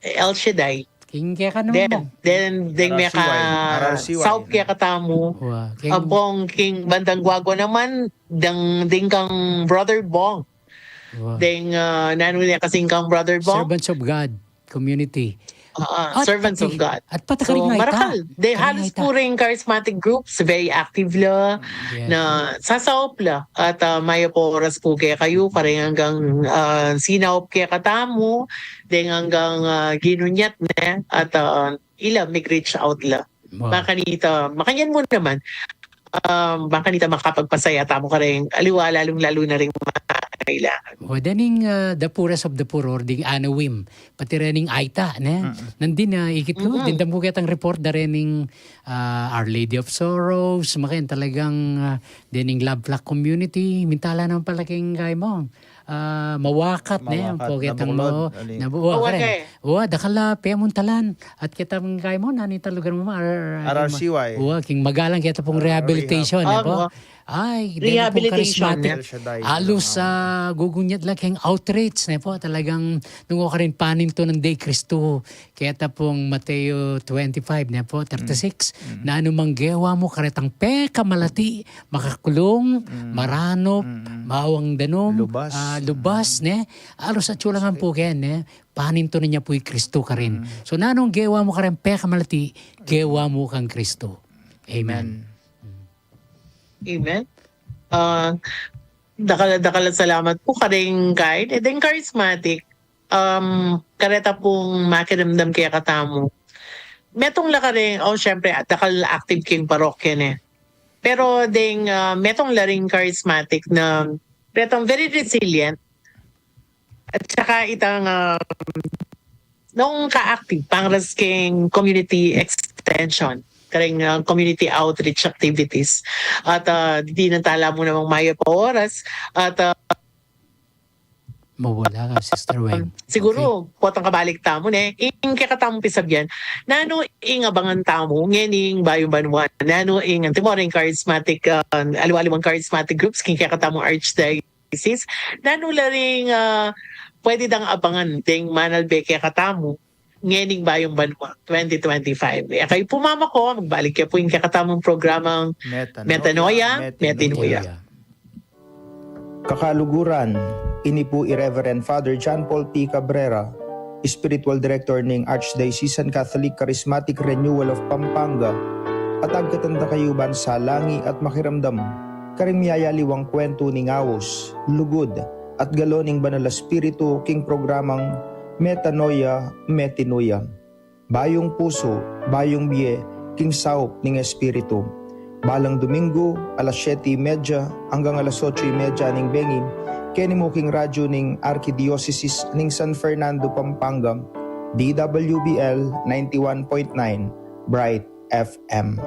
El Shaddai. King keka naman mo. Then, then, deng meka R R C Y, R R C Y, saup keka tamu. Wa, king Abong, king bandang Guagua naman, deng, deng kang Brother Bong. Wa. Deng, ah, nanu ne kasing kang Brother Bong? Servants of God community. Ah, ah, Servants of God. At pati karing Aita. So, marakal. Deng halos pureng charismatic groups, very active la, na sasaup la. At, ah, mayap a oras pu kekayu, karing anggang, ah, sinaup kekatamu, deng anggang, ah, ginunyat ne, at, ah, ila mig-reach out la. Wow. Makanita, makanyan mu naman. Um, makanita makapagpasaya tamu karing aliwa, lalung-lalu na ring mangailangan. O, dening, ah, the poorest of the poor or ding ANOWIM, pati rening Aita, ne? Nandin, ah, ikit ku, dindam ku ketang report da rening, ah, Our Lady of Sorrows, makanyan talagang, ah, dening Love Flock Community, mintala naman pala king kay mo. Ah, Mawakat, ne? Mawakat, Pogi tang Nabukulod, mo, ali. Nabu-, wa, karen. Wa, dakal a pemuntalan. At kita mung kay mo, nanu itang lugar mo, R-, R R C Y. Wa, king magalang kita pung rehabilitation, ne po? Ay, deni pung charismatic. El Shaddai. Alus, ah, gugunyat la king outreach, ne po? Talagang nung o karin panintunan deng Kristu, keta pung Mateo twenty-five, ne po, thirty-six. Nanu mang gewa mu karetang pekamalati, makakulung, maranup, mawang danum, lubas, ah, lubas, ne? Alus atyu la ngan pu ken, ne? Panintunan ya pu i Kristu karin. So, nanung gewa mu karing pekamalati, gewa mu kang Kristu. Amen. Amen. Ah, dakal, dakal a salamat pu karing guide. E deng charismatic, um, kareta pung makiramdam kekatamu. Metung la karing, o, siyempre, dakal active king parokya ne. Pero deng, ah, metung la ring charismatic na, karetang very resilient. At saka itang, um, nung ka-active, pangras king community extension, karing, ah, community outreach activities. At, ah, dinan tala mu namang mayap a oras. At, ah, Mawala ka, Sister Weng. Siguru, okay, potang kabalik tamu, ne? Ing kekatamung pisabyan, nanu ing abangan tamu ngening bayung banua? Nanu ing antimo ring charismatic, ah, aliwa-aliwang charismatic groups king kekatamung archdiocese? Nanu la ring, ah, pwede dang abangan deng manalbe kekatamu ngening bayung banua twenty twenty-five? E kayu pu mamako, magbalik ya pu ing kekatamung programang Metanoia, Metanoia, Metinoia. Metinoia. Kakaluguran, ini pu i Reverend Father John Paul P. Cabrera, Spiritual Director ning Archdiocesan Catholic Charismatic Renewal of Pampanga, at agkatan da kayu ban salangi at makiramdam karing miyayaliwang kwentu ning aus, lugud, at galon ning Banal a Espiritu king programang Metanoia, Metinoia. Bayung pusu, bayung bie, king saup ning Espiritu. Balang Domingo, alas siyete y media anggang alas otso y media ning bengi, keni mu king radyu ning Arkidiosesis ning San Fernando, Pampanga, D W B L ninety-one point nine Bright F M.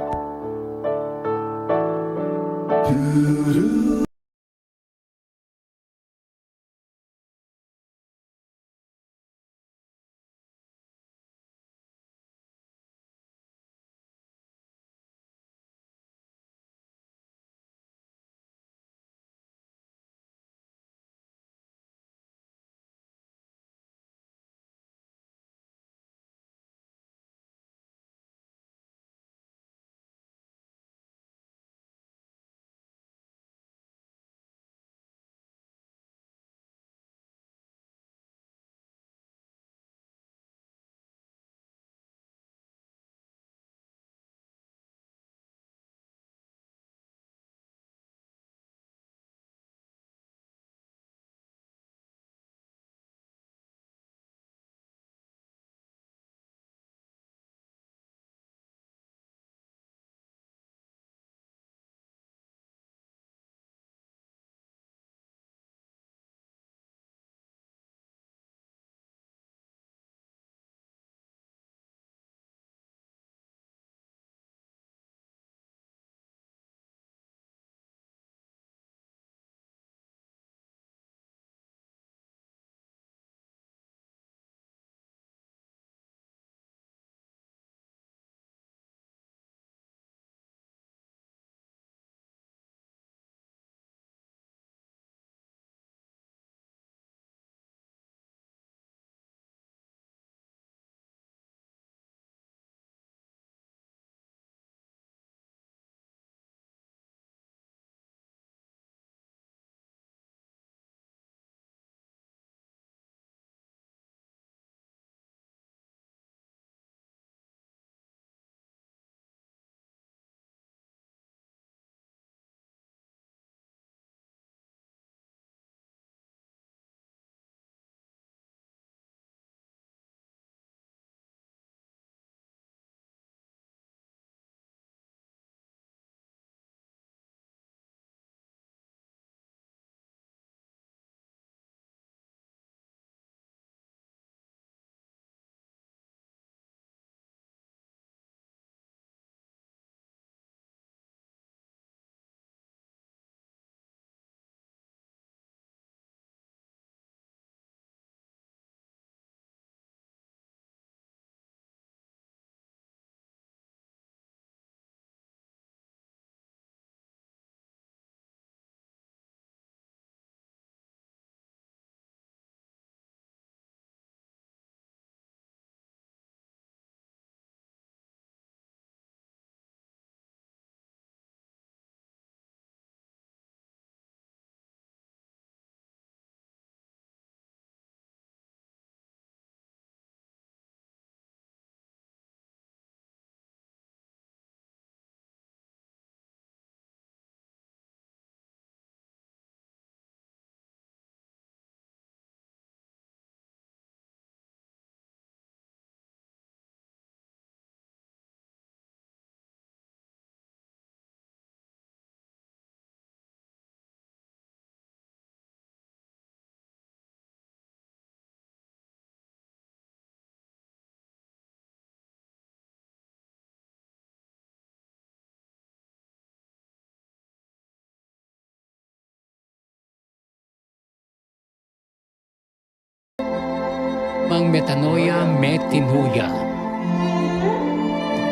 Mang metanoia, metinuya.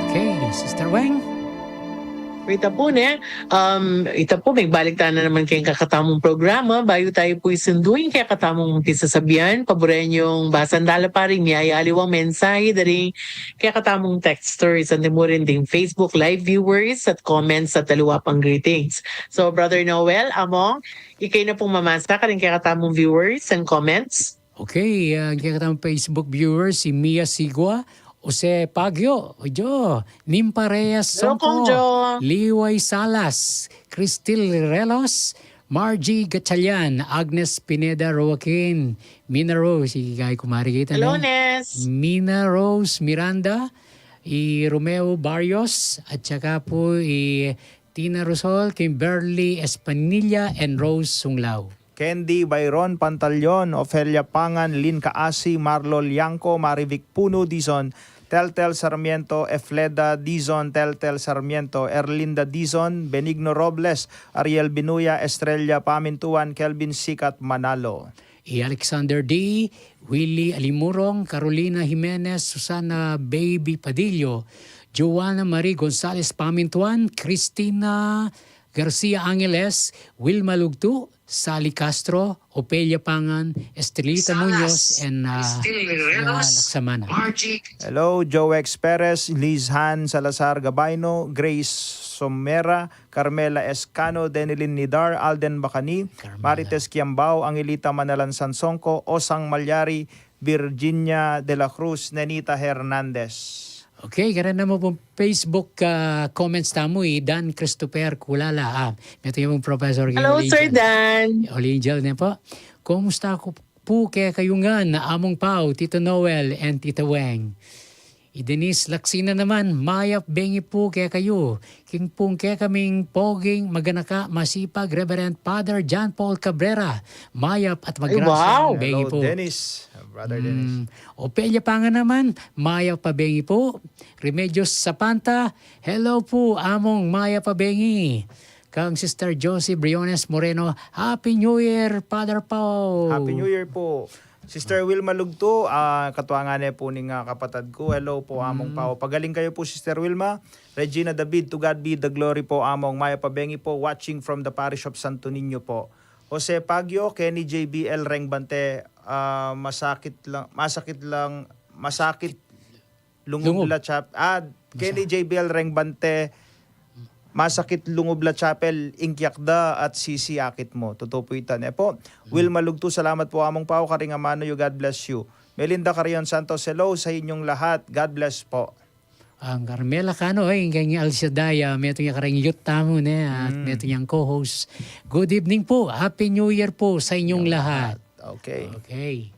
Okay, Sister Weng. Ita pu, ne? Um, ita pu, magbalik tana naman keng kekatamung programa. Bayu tayu pu isundu ing kekatamung pisasabian, paburen yung basan tala pa ring miyayaliwang mensahe da ring kekatamung texters, anti mu rin ding Facebook Live viewers at comments at aliwa pang greetings. So, Brother Noel, Among, ikayu na pung mamasa karing kekatamung viewers and comments. Okay, ah, kekatamung Facebook viewers, si Mia Sigua, Jose Pagyo, Ojo, Nimpa Reyes Songko, Liway Salas, Cristil Relos, Margie Gatchalian, Agnes Pineda Roaquin, Mina Rose, i kay kumari kita, Mina Rose Miranda, i Romeo Barrios, at saka pu i Tina Rosol, Kimberly Espanilla, and Rose Sunglao. Candy Byron Pantalion, Ofelia Pangan, Lin Kaasi, Marlo Liangco, Marivic Puno Dizon, Teltel Sarmiento, Efleda Dizon, Teltel Sarmiento, Erlinda Dizon, Benigno Robles, Ariel Binuya, Estrella Pamintuan, Kelvin Sikat Manalo. I Alexander D, Willie Alimurong, Carolina Jimenez, Susana Baby Padillo, Joanna Marie Gonzalez Pamintuan, Christina Garcia Angeles, Wilma Lugtu, Sally Castro, Opelia Pangan, Estrelita Muñoz, and, ah, Laksamana. Hello, Joex Perez, Liz Han Salazar Gabaino, Grace Somera, Carmela Escano, Denilyn Nidar, Alden Bacani, Marites Kiambao, Angelita Manalan Sansongko, Osang Malyari, Virginia de la Cruz, Nenita Hernandez. Okay, karin naman pung Facebook, ah, comments tamu, i Dan Christopher Kulala. Ah, metung ya pung Professor Holy Angel. Hello, Sir Dan. Holy Angel ne pu. Kumusta ku pu kekayu ngan, Among Pau, Tito Noel, and Tita Weng? I Denise Laksina naman, mayap bengi pu kekayu. King pung kekaming poging, maganaka, masipag, Reverend Father John Paul Cabrera, mayap at magrasya a bengi pu. Hello, Dennis. Brother Dennis. Mm, Opelia Pangan naman, mayap a bengi pu. Remedios Sapanta, hello pu, Among, mayap a bengi. Kang Sister Josie Briones Moreno, Happy New Year, Father Pau. Happy New Year pu. Sister Wilma Lugtu, ah, katua ngana pu ning, ah, kapatad ku. Hello pu, Among Pau. Pagaling kayu pu, Sister Wilma. Regina David, to God be the glory pu, Among. Mayap a bengi pu, watching from the parish of Santo Niño pu. Jose Pagyo, Kenny J B L Rengbante, ah, masakit lang, masakit lang, masakit Lungub la Chap-, ah, Kenny J B L Rengbante, masakit Lungub la Chapel, ing kiakda at sisiakit mu. Tutu pu ita, ne pu. Wilma Lugtu, salamat pu, Among Pau, karing amanu yu, God bless you. Melinda Carrion Santos, hello sa inyong lahat. God bless po. Ang Carmela Cano, ay, keng El Shaddai, ah, metung ya kareng youth tamu, ne, at metung yang co-host. Good evening po. Happy New Year po sa inyong lahat. Okay. Okay.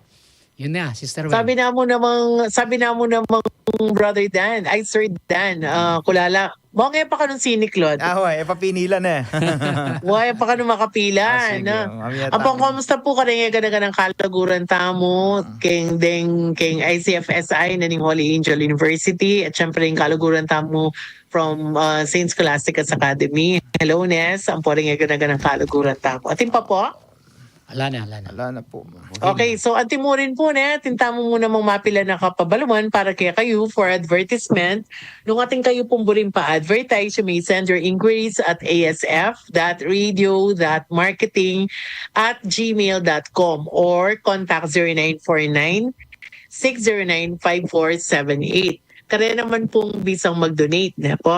Yun na, Sister Wen. Sabi namu namang, sabi namu namang Brother Dan, ay, Sir Dan, ah, Kulala, mong e pa kanung siniklod. Ah, wa, e pa pinilan e. Wa, e pa kanung makapilan, ah, sige, no? Ampong, kumusta pu kareng gana-ganang kaluguran tamu, keng deng, keng I C F S I na ning Holy Angel University, at syempre, ing kaluguran tamu from, ah, Saint Scholastica's Academy. Hello, Nes. Ampong kareng gana-ganang kaluguran tamu. Atin pa pu? Ala na, ala na. Ala na pu. Okay, so anti mu rin pu, ne, atin tamu mu namang mapilan a kapabaluan para kekayu for advertisement. Nung atin kayu pung buring pa-advertise, you may send your inquiries at A S F dot radio dot marketing at gmail dot com or contact zero nine four nine, six zero nine, five four seven eight. Kareng naman pung bisang mag-donate, ne pu?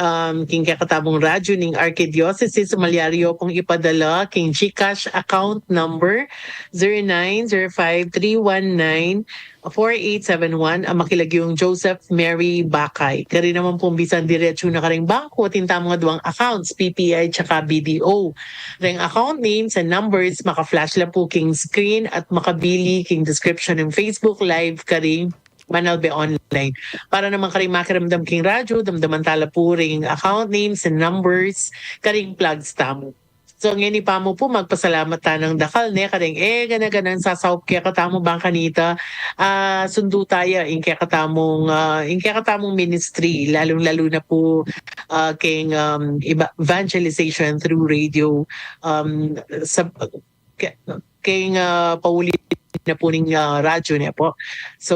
Um, king kekatamung radyu ning Arkidiyosesis, malyari yu pung ipadala king GCash account number zero nine zero five three one nine four eight seven one, a makilagyung Joseph Mary Bakay. Kareng naman pung bisang diretsu na kareng bangku, atin tamung aduang accounts, P P I tsaka B D O. Reng account names and numbers, maka-flash la pu king screen at makabili king description ning Facebook Live karing Manalbe Online. Para naman karing makiramdam king radyu, damdaman tala pu ring account names and numbers karing plugs tamu. So, ngeni pa mu pu, magpasalamat tanang dakal, ne, kareng e gana-ganang sasaup kekatamu bang kanita, ah, sundu taya ing kekatamung, ah, ing kekatamung ministry, lalung-lalu na pu, ah, keng, um, eba-, evangelization through radio, um, sa, ke-, keng, ah, pauli na pu ning, ah, radyo ne po. So,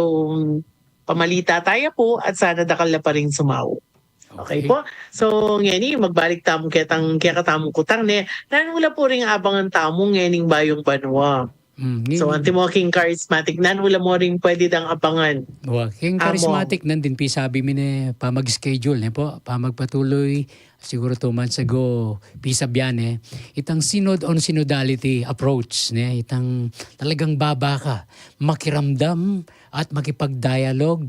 pamalita taya pu at sana dakal na pa ring sumau. Okay po. So, ngeni, magbalik tamu ketang, kekatamung kutang, ne. Nanu la pu ring abangan tamu ngening bayung banua? Mm, So, ngeni. Antimo king charismatic, nanu la mu ring pwede dang abangan? Wa, king Amo. Charismatic, nandin pisabi mi ne, pamag-schedule, ne po? Pamagpatuloy, siguro two months ago, pisabyan, ne? Itang synod on synodality approach, ne? Itang talagang babaka, makiramdam, at makipag-dialogue,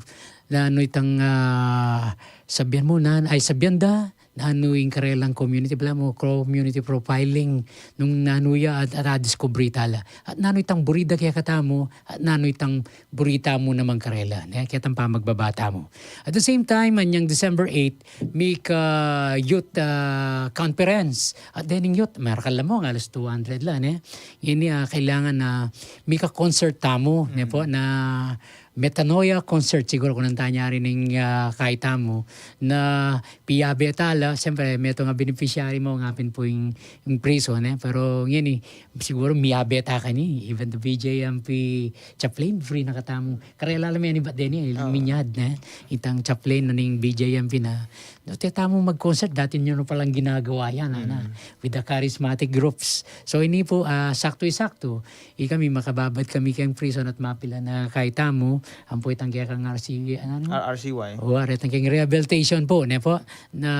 nanu itang, ah, sabyan mu, nan-, ay, sabyan da, nanu ing karelang community, bala mu, community profiling, nung nanu ya at, at, ah, diskubri tala. At nanu itang buri da kekatamu, at nanu itang buri tamu naman karela, ne? Ketang pamagbabata mu. At the same time, anyang December eight, mika youth, ah, conference. At dening youth, marakal la mu, alas two hundred la, ne? Ini, ah, kailangan na mika concert tamu, ne po, na metanoia concert siguro kung nanu tanya rin ning, ah, kaita mu, na piyabe tala, siyempre, metung a beneficiary mu, nga pin pu ing, ing prison, eh. Pero, ngeni, siguro, miyabe ta kani, even the B J M P chaplain, free na katamu. Karela la meni bat deni, eh, Oo. minyad, ne? Itang chaplain na ning B J M P na, no, te tamu mag-concert, dati nyo na palang ginagawa yan, ana, Mm. with the charismatic groups. So, ini po, ah, sakto-sakto, ikami makababad kami keng prison at mapilan a kaita mu, ampo itang kekang R C, ano, ano? R R C Y. O, aretang keng rehabilitation po, ne po, na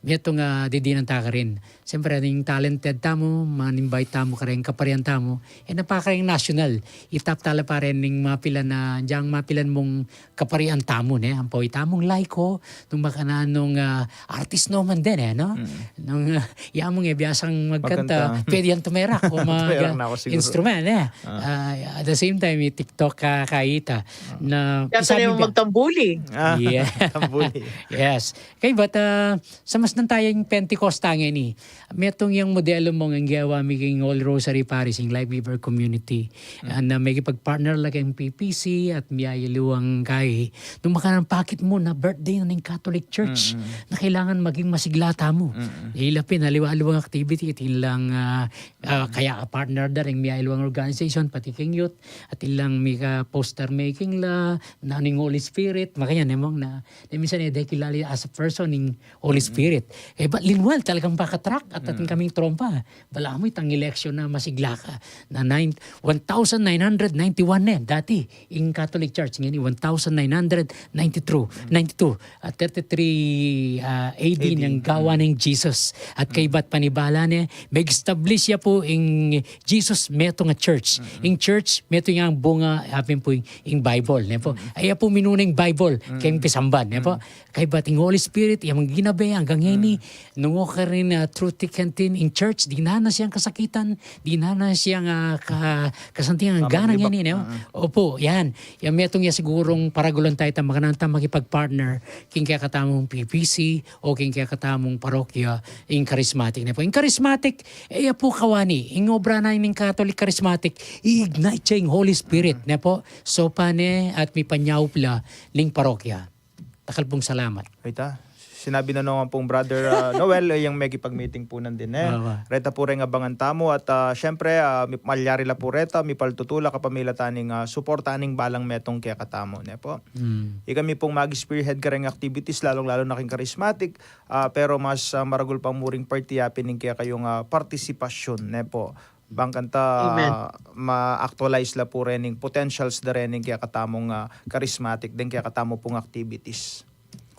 metung a didinan ta karin. Siyempre, ning talented tamu, man-invite tamu kareng kaparian tamu, e na pa kareng national, itap tala pa rin ning mapilan na, dyang mapilan mung kaparian tamu, ne? Ampo itamung laiko, nung makananu nung, ah, artist no man din, eh, no? Mm. Nung, ah, ya mung, eh, biyasang magkanta, Magkanta. pwede yang tumerak o mag, Tumerak na ako siguro. instrument, eh. Ah. Ah, at the same time, i-TikTok ka, kaita. Ah. Na, Kaya isabi sanay mo niya. magtambuli. Ah, Yeah. tambuli. Yes. Kaya ba't, ah, sa mas nang tayang Pentecost tangeni, metung yang modelo mung ing gewa mi king Holy Rosary Parish, ing Life Giver Community. Mm. Ah, na mekipag-partner la keng P P C at miyayaliwang kai. Nung makananu pakit mu na birthday na ning Catholic Church, Mm, mm. na kailangan maging masigla tamu. Mm, mm. Ila pin, aliwa-aliwang activity, atin lang, ah, ah, kaya partner da ring miyayaliwang organization, pati keng youth, atin lang mika poster making la, na ning Holy Spirit, makanyan, emang na, na minsan e de kilala as a person ning Holy Mm. Spirit. E, bat linwal talagang backtrack at atin Mm. kaming trompa. Balamu itang election na masigla ka. Na nine, one thousand nine hundred ninety-one ne, dati, ing Catholic Church, ngeni, one thousand nine hundred ninety-two, Mm. ninety-two, at thirty-three, ah, A D A D. nang gawa Mm. ning Jesus. At Mm. kaybat panibala ne, mag-establish ya po ing Jesus metung a church. Mm. Ing church, metung yang bunga, apin po ing, ing Bible, ne po. Mm. Ay, ya po minuna ing Bible, Mm. keng pisamban, ne po. Mm. Kaybat ing Holy Spirit, yang ginabe, anggang ngeni, Mm. nung o karin, ah, through thick and thin, ing church, dinanas yang kasakitan, dinanas yang, ah, ka-, kasantingan, Pamaglibak. ganang ngeni, ne? Mm. Opo, yan. Yang metung ya sigurung paragulan tayu, ta makananu ta makipag-partner, king kekatamung P P C, o king kekatamung parokya, ing charismatic ne po. Ing charismatic, e ya po kawani, ing obra na ning Catholic charismatic, i-ignite ya ing Holy Spirit, Mm. ne po. So, pane, at mipanyaup la, ning parokya. Dakal pung salamat. Ita, sinabi na naman pong Brother, ah, Noel, eh, yang mekipag-meeting po nandin, eh. Awa. Reta po reng abangan tamu at, ah, siyempre, ah, mi-, malyari la po reta, mipaltutula kapamilatan ning, ah, suporta ning balang metung kekatamu, ne po. Mm. Ikami pong mag-spearhead kareng activities, lalong-lalo na king charismatic, ah, pero mas, ah, maragul pa mu ring parti yapin ning kekayung, ah, partisipasyon, ne po. Bang kanta, Amen. ma-actualize la pu rening potentials da rening kekatamung, ah, charismatic, deng kekatamu pung activities.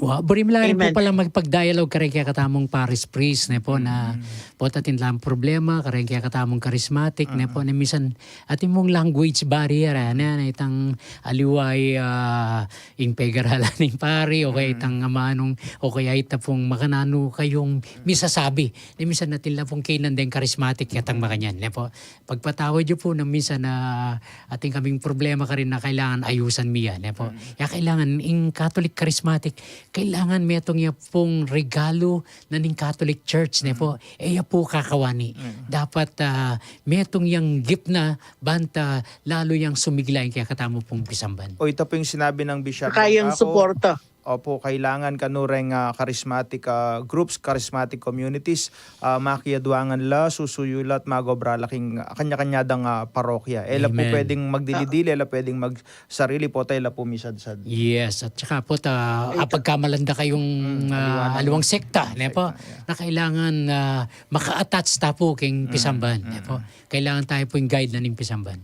Wa, buri mi la rin pu Amen. pala makipag-dialogue kareng kekatamung parish priest, ne po, na Mm. pota atin lang problema kareng kekatamung charismatic, ne po, Mm. na minsan atin mung language barrier, ah, na, na itang aliwa i, ah, ing pegaralan ning pari, o kaya Mm. itang amanung, o kaya ita pung makananu kayung misasabi. Ni minsan atin la pung kainan deng charismatic, ketang makanyan, ne po. Pagpatawad yu po na minsan na atin kaming problema karin na kailangan ayusan mi ya, ne po. Mm. Ya kailangan ing Catholic charismatic, kailangan metung ya pung regalo na ning Catholic Church, ne po. Mm. E ya po kakawani. Mm. Dapat, ah, metung yang gift na banta lalo yang sumigla ing kekatamu pung pisamban. O, ita po yung sinabi ng Bishop Kayang Bangkaco. suporta. Opo, kailangan kanu reng, ah, charismatic, ah, groups, charismatic communities, ah, makiadwangan la, susuyu la at mag-obra la king kanya-kanya dang, ah, parokya. E la pu pwedeng magdili-dili, e la pwedeng magsarili, pota e la pu misadsad. Yes, at saka pu, ta, ah, pagkamalan da kayung, ah, aliwang sekta, ne pu? Na kailangan, ah, maka-attach ta pu king pisamban, ne pu? Kailangan tayu pu ing guide na ning pisamban.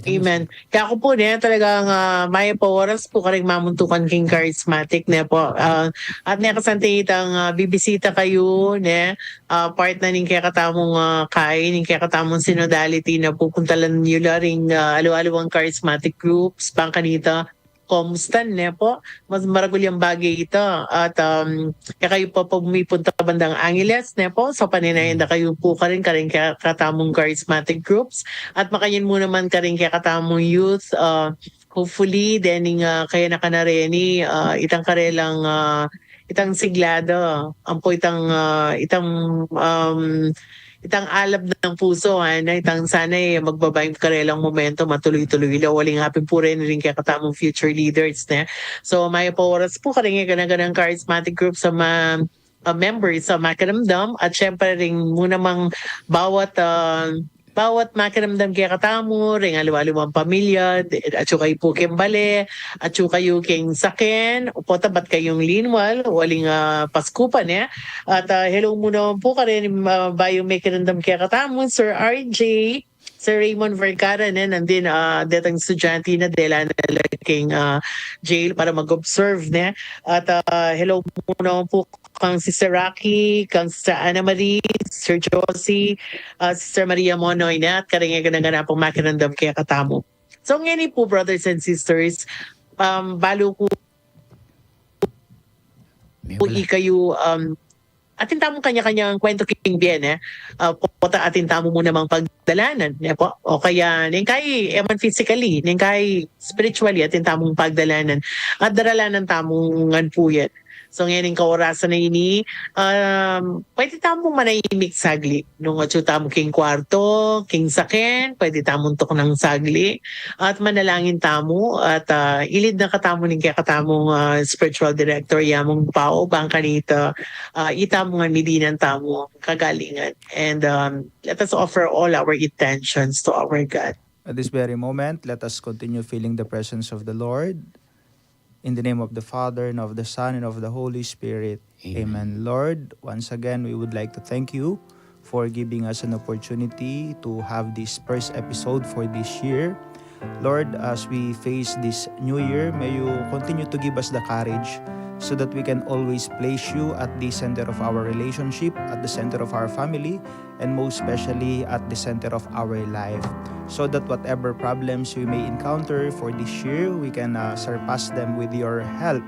Amen. Kaya ku pu, ne, talagang, ah, mayap a oras pu karing mamuntukan king charismatic, ne pu? Ah, at ne, kasanting itang, ah, bibisita kayu, ne, ah, part na ning kekatamung, ah, kai, ning kekatamung synodality na pupuntalan yu la ring, ah, aliwa-aliwang charismatic groups, bang kanita, komusta, ne pu? Mas maragul yang bage ita. At, um, e kayu pa pumipunta bandang Angeles, ne pu? So, paninayan da kayu pu karin, karing kekatamung charismatic groups. At makanyan mu naman karing kekatamung youth, ah, hopefully, dening, ah, kayanakan na reni, ah, itang karelang, ah, itang sigla da, ampo itang, ah, itang, um, itang alab ng puso, ah, na itang sana, e, magbaba ing karelang momentum, matuloy-tuloy la, uling apin pu reni ring kekatamung future leaders, ne? So, mayap a oras pu karing gana-ganang charismatic groups a ma-, ah, members a makiramdam, at syempre ring mu namang bawat, ah, bawat makiramdam kekatamu, ring aliwa-aliwang pamilya, de-, atyu kayu pu king bale, atyu kayu king saken, o pota bat kayung linwal, uling, ah, Pasku pa, ne? At, ah, hello mu naman pu karin, ah, bayung mekiramdam kekatamu, Sir R J, Sir Raymond Vergara, ne, nandin, ah, detang estudyante na, dela na la king, ah, jail para mag-observe, ne? At, ah, hello mu naman pu kang Sister Rocky, kang Sister Anna Marie, Sister Josie, ah, Sister Maria Monoy, ne, at karing gana-ganapang makiramdam kekatamu. So, ngeni pu, brothers and sisters, um, balu ku pu ikayu, um, atin tamung kanya-kanyang kwentu king bie, ne? Ah, pota atin tamu mu namang pagdalanan, ne pu? O kaya, neng kai, e man physically, neng kai spiritually, atin tamung pagdalanan. At daralanan tamu ngan pu yan. So, ngening kaorasan a ini, um, pwede tamu manahimik saglit. Nung atyu tamu king kwarto, king saken, pwede tamung tuknang saglit. At manalangin tamu, at, ah, ilid na katamu ning kekatamung, ah, spiritual director, Yamung Pao, bang kanita, ah, itamu ngan midinan tamu kagalingan. And, um, let us offer all our intentions to our God. At this very moment, let us continue feeling the presence of the Lord. In the name of the Father, and of the Son, and of the Holy Spirit. Amen. Amen. Lord, once again, we would like to thank you for giving us an opportunity to have this first episode for this year. Lord, as we face this new year, may you continue to give us the courage so that we can always place you at the center of our relationship, at the center of our family, and most especially at the center of our life, so that whatever problems we may encounter for this year, we can, uh, surpass them with your help,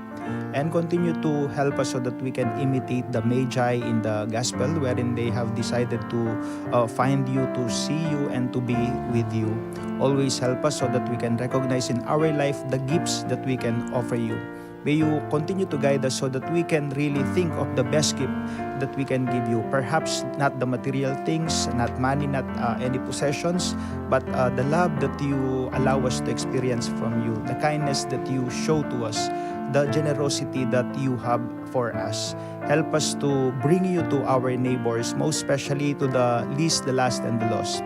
and continue to help us so that we can imitate the Magi in the gospel, wherein they have decided to, uh, find you, to see you, and to be with you. Always help us so that we can recognize in our life the gifts that we can offer you. May you continue to guide us so that we can really think of the best gift that we can give you. Perhaps not the material things, not money, not, uh, any possessions, but, uh, the love that you allow us to experience from you, the kindness that you show to us, the generosity that you have for us. Help us to bring you to our neighbors, most especially to the least, the last, and the lost.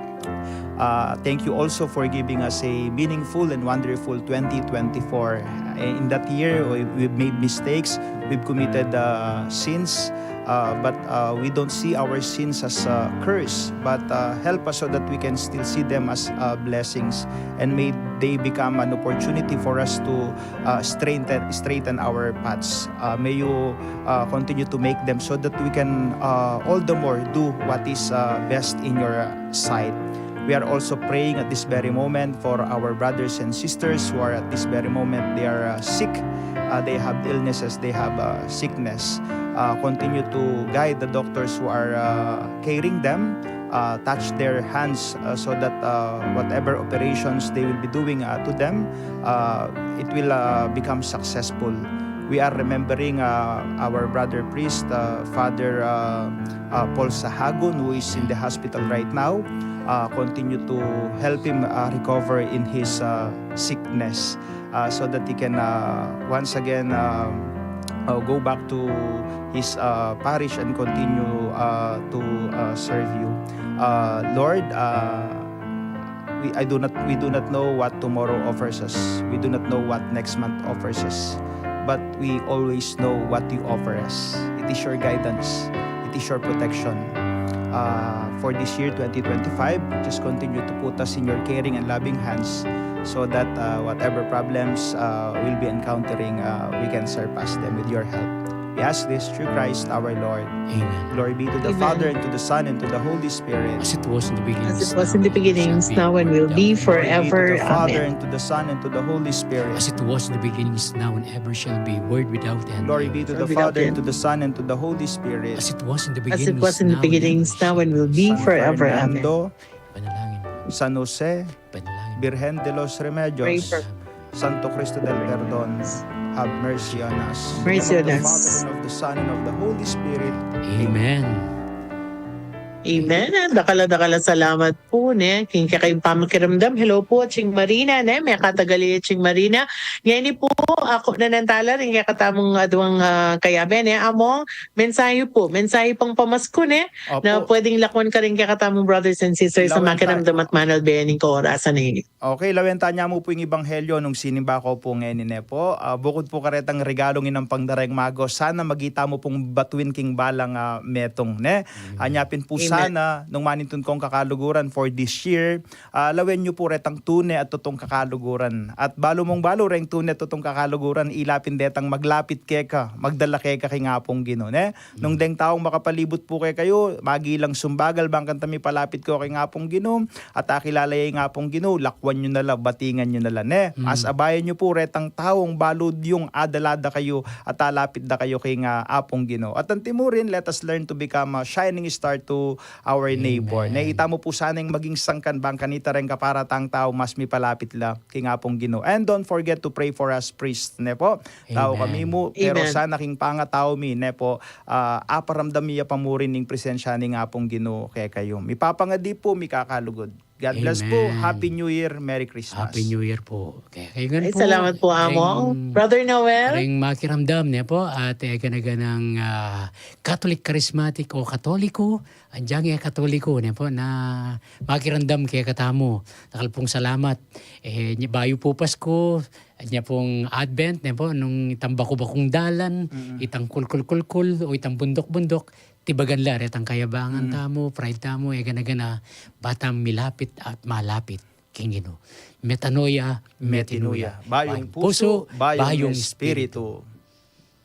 Uh, thank you also for giving us a meaningful and wonderful twenty twenty-four. Uh, in that year, we, we've made mistakes, we've committed, uh, sins, uh, but, uh, we don't see our sins as a curse, but, uh, help us so that we can still see them as, uh, blessings, and may they become an opportunity for us to, uh, strengthen, straighten our paths. Uh, may you, uh, continue to make them so that we can, uh, all the more do what is, uh, best in your sight. We are also praying at this very moment for our brothers and sisters who are at this very moment, they are, uh, sick, uh, they have illnesses, they have, uh, sickness. Uh, continue to guide the doctors who are, uh, caring them, uh, touch their hands, uh, so that, uh, whatever operations they will be doing, uh, to them, uh, it will, uh, become successful. We are remembering, uh, our brother priest, uh, Father, uh, uh, Paul Sahagun, who is in the hospital right now. uh, continue to help him, uh, recover in his, uh, sickness, uh, so that he can, uh, once again, um, uh, go back to his, uh, parish and continue, uh, to, uh, serve you. Uh, Lord, uh, we, I do not, we do not know what tomorrow offers us. We do not know what next month offers us. But we always know what you offer us. It is your guidance. It is your protection. Uh, for this year, twenty twenty-five, just continue to put us in your caring and loving hands so that, uh, whatever problems, uh, we'll be encountering, uh, we can surpass them with your help. We ask this through Christ our Lord. Amen. Glory be to the Father, and to the Son, and to the Holy Spirit. As it was in the beginning, now and will be forever. Amen. Glory be to the Father, and to the Son, and to the Holy Spirit. As it was in the beginning, is now, and ever shall be, word without end. Glory be to the Father, and to the Son, and to the Holy Spirit. As it was in the beginning, now and will be forever. Amen. San Fernando, Panalangin. San Jose, Panalangin. Virgen de los Remedios, Santo Cristo del Perdon, have mercy on us. Mercy on us. In the name of the Father, and of the Son, and of the Holy Spirit. Amen. Amen. Dakal a dakal a salamat pu, ne, king kekayung pamakiramdam. Hello pu, Ching Marina, ne, mekatagal ya i Ching Marina. Ngeni pu, aku na nang tala ring kekatamung aduang, ah, kayabe, ne, Among, mensahe pu, mensahe pang pamasku, ne, na pwedeng lakwan karing kekatamung brothers and sisters a makiramdam at manalbe ning kaorasan a ini. Okay, lawen ta nya mu pu ing ebanghelyo nung sinimba ko pu ngeni, ne pu. Ah, bukud pu karetang regalung inampang da reng magos, sana maging tamu pung batuin king balang, ah, metung, ne? Anya pin pu sana, nung manintun kong kakaluguran for this year, ah, lawen yu pu retang tune at tutung kakaluguran. At balu mung balu reng tune at tutung kakaluguran, ila pin detang maglapit keka, magdala keka king Apung Ginu, ne? Nung deng taung makapalibut pu kekayu, magilang sumbagal bang kanita mipalapit ko king Apung Ginu, at akilala ya ing Apung Ginu, lakwan yu na la, batingan yu na la, ne? Mas abayan yu pu retang taung balu yung adala da kayu at alapit da kayu king, ah, Apung Ginu. At antimurin, let us learn to become a shining star to our neighbor. Ne, itamu pu sana ing maging sangkan bang kanita reng kaparatang tau mas mipalapit la king Apung Ginu. And don't forget to pray for us priests, ne pu. Tau kami mu, pero sana king pangatau mi, ne pu, ah, aparamdam mi ya pa murin ing presensya ning Apung Ginu kekayu. Mipapangadi pu, mikakalugud. God bless pu. Amen. Happy New Year, Merry Christmas. Happy New Year pu. Okay, kekayu ngan pu. Ay, salamat pu, Among. Brother Noel? Ring makiramdam, ne pu, at, eh, gana-ganang, ah, Catholic, Charismatic o Katoliko, anjang e Katoliko, ne pu, na makiramdam kekatamu. Dakal pung salamat. Eh, nya bayu pu Pasku, nya pung Advent, ne pu, nung itang baku-bakung dalan, itang kulkul-kulkul, o itang bunduk-bunduk, tibagan la retang kayabangan tamu, pride tamu, e gana-gana, ba tang milapit at malapit king Ginu. Metanoia, metinoia. Bayung pusu, bayung espiritu.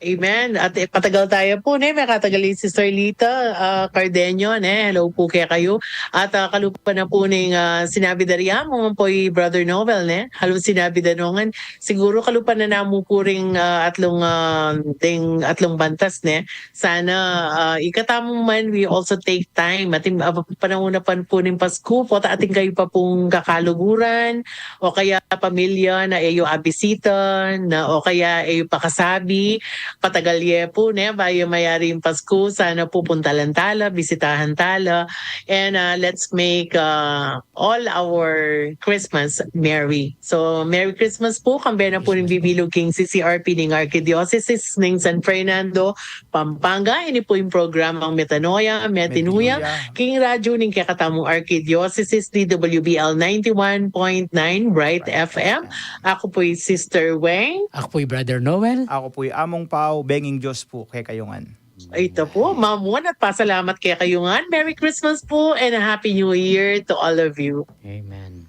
Amen. At, eh, patagal taya pu, ne, mekatagal i Sister Lita, ah, Cardenio, ne, hello pu kekayu. At, ah, kalupa na pu ning, ah, sinabi da ri Among, pu i Brother Noel, ne, halu sinabi da nung, siguru kalupa na namu pu ring, ah, atlung, ah, ding atlung bantas, ne. Sana, ah, ikatamu man, we also take time. Atin, ah, panaun na pan pu ning Pasku, pota atin kayu pa pung kakaluguran, o kaya pamilya na e yu abisita, na o kaya e yu pakasabi, patagal ye pu, ne, bayu mayari ing Pasku, sana pu puntalan tala, bisitahan tala, and, ah, let's make, ah, all our Christmas merry. So, Merry Christmas pu, kambe na pu ning bibilug king C C R P ning Archdiocese ning San Fernando, Pampanga. Ini pu ing programang Metanoia, Metinoia, king radyu ning kekatamung Archdiocese, D W B L ninety-one point nine Bright F M. Aku pu i Sister Weng. Aku pu i Brother Noel. Aku pu i Among Pau, benging Dios pu kekayu ngan. Ita pu, mamuan at pasalamat kekayu ngan. Merry Christmas pu and a Happy New Year to all of you. Amen.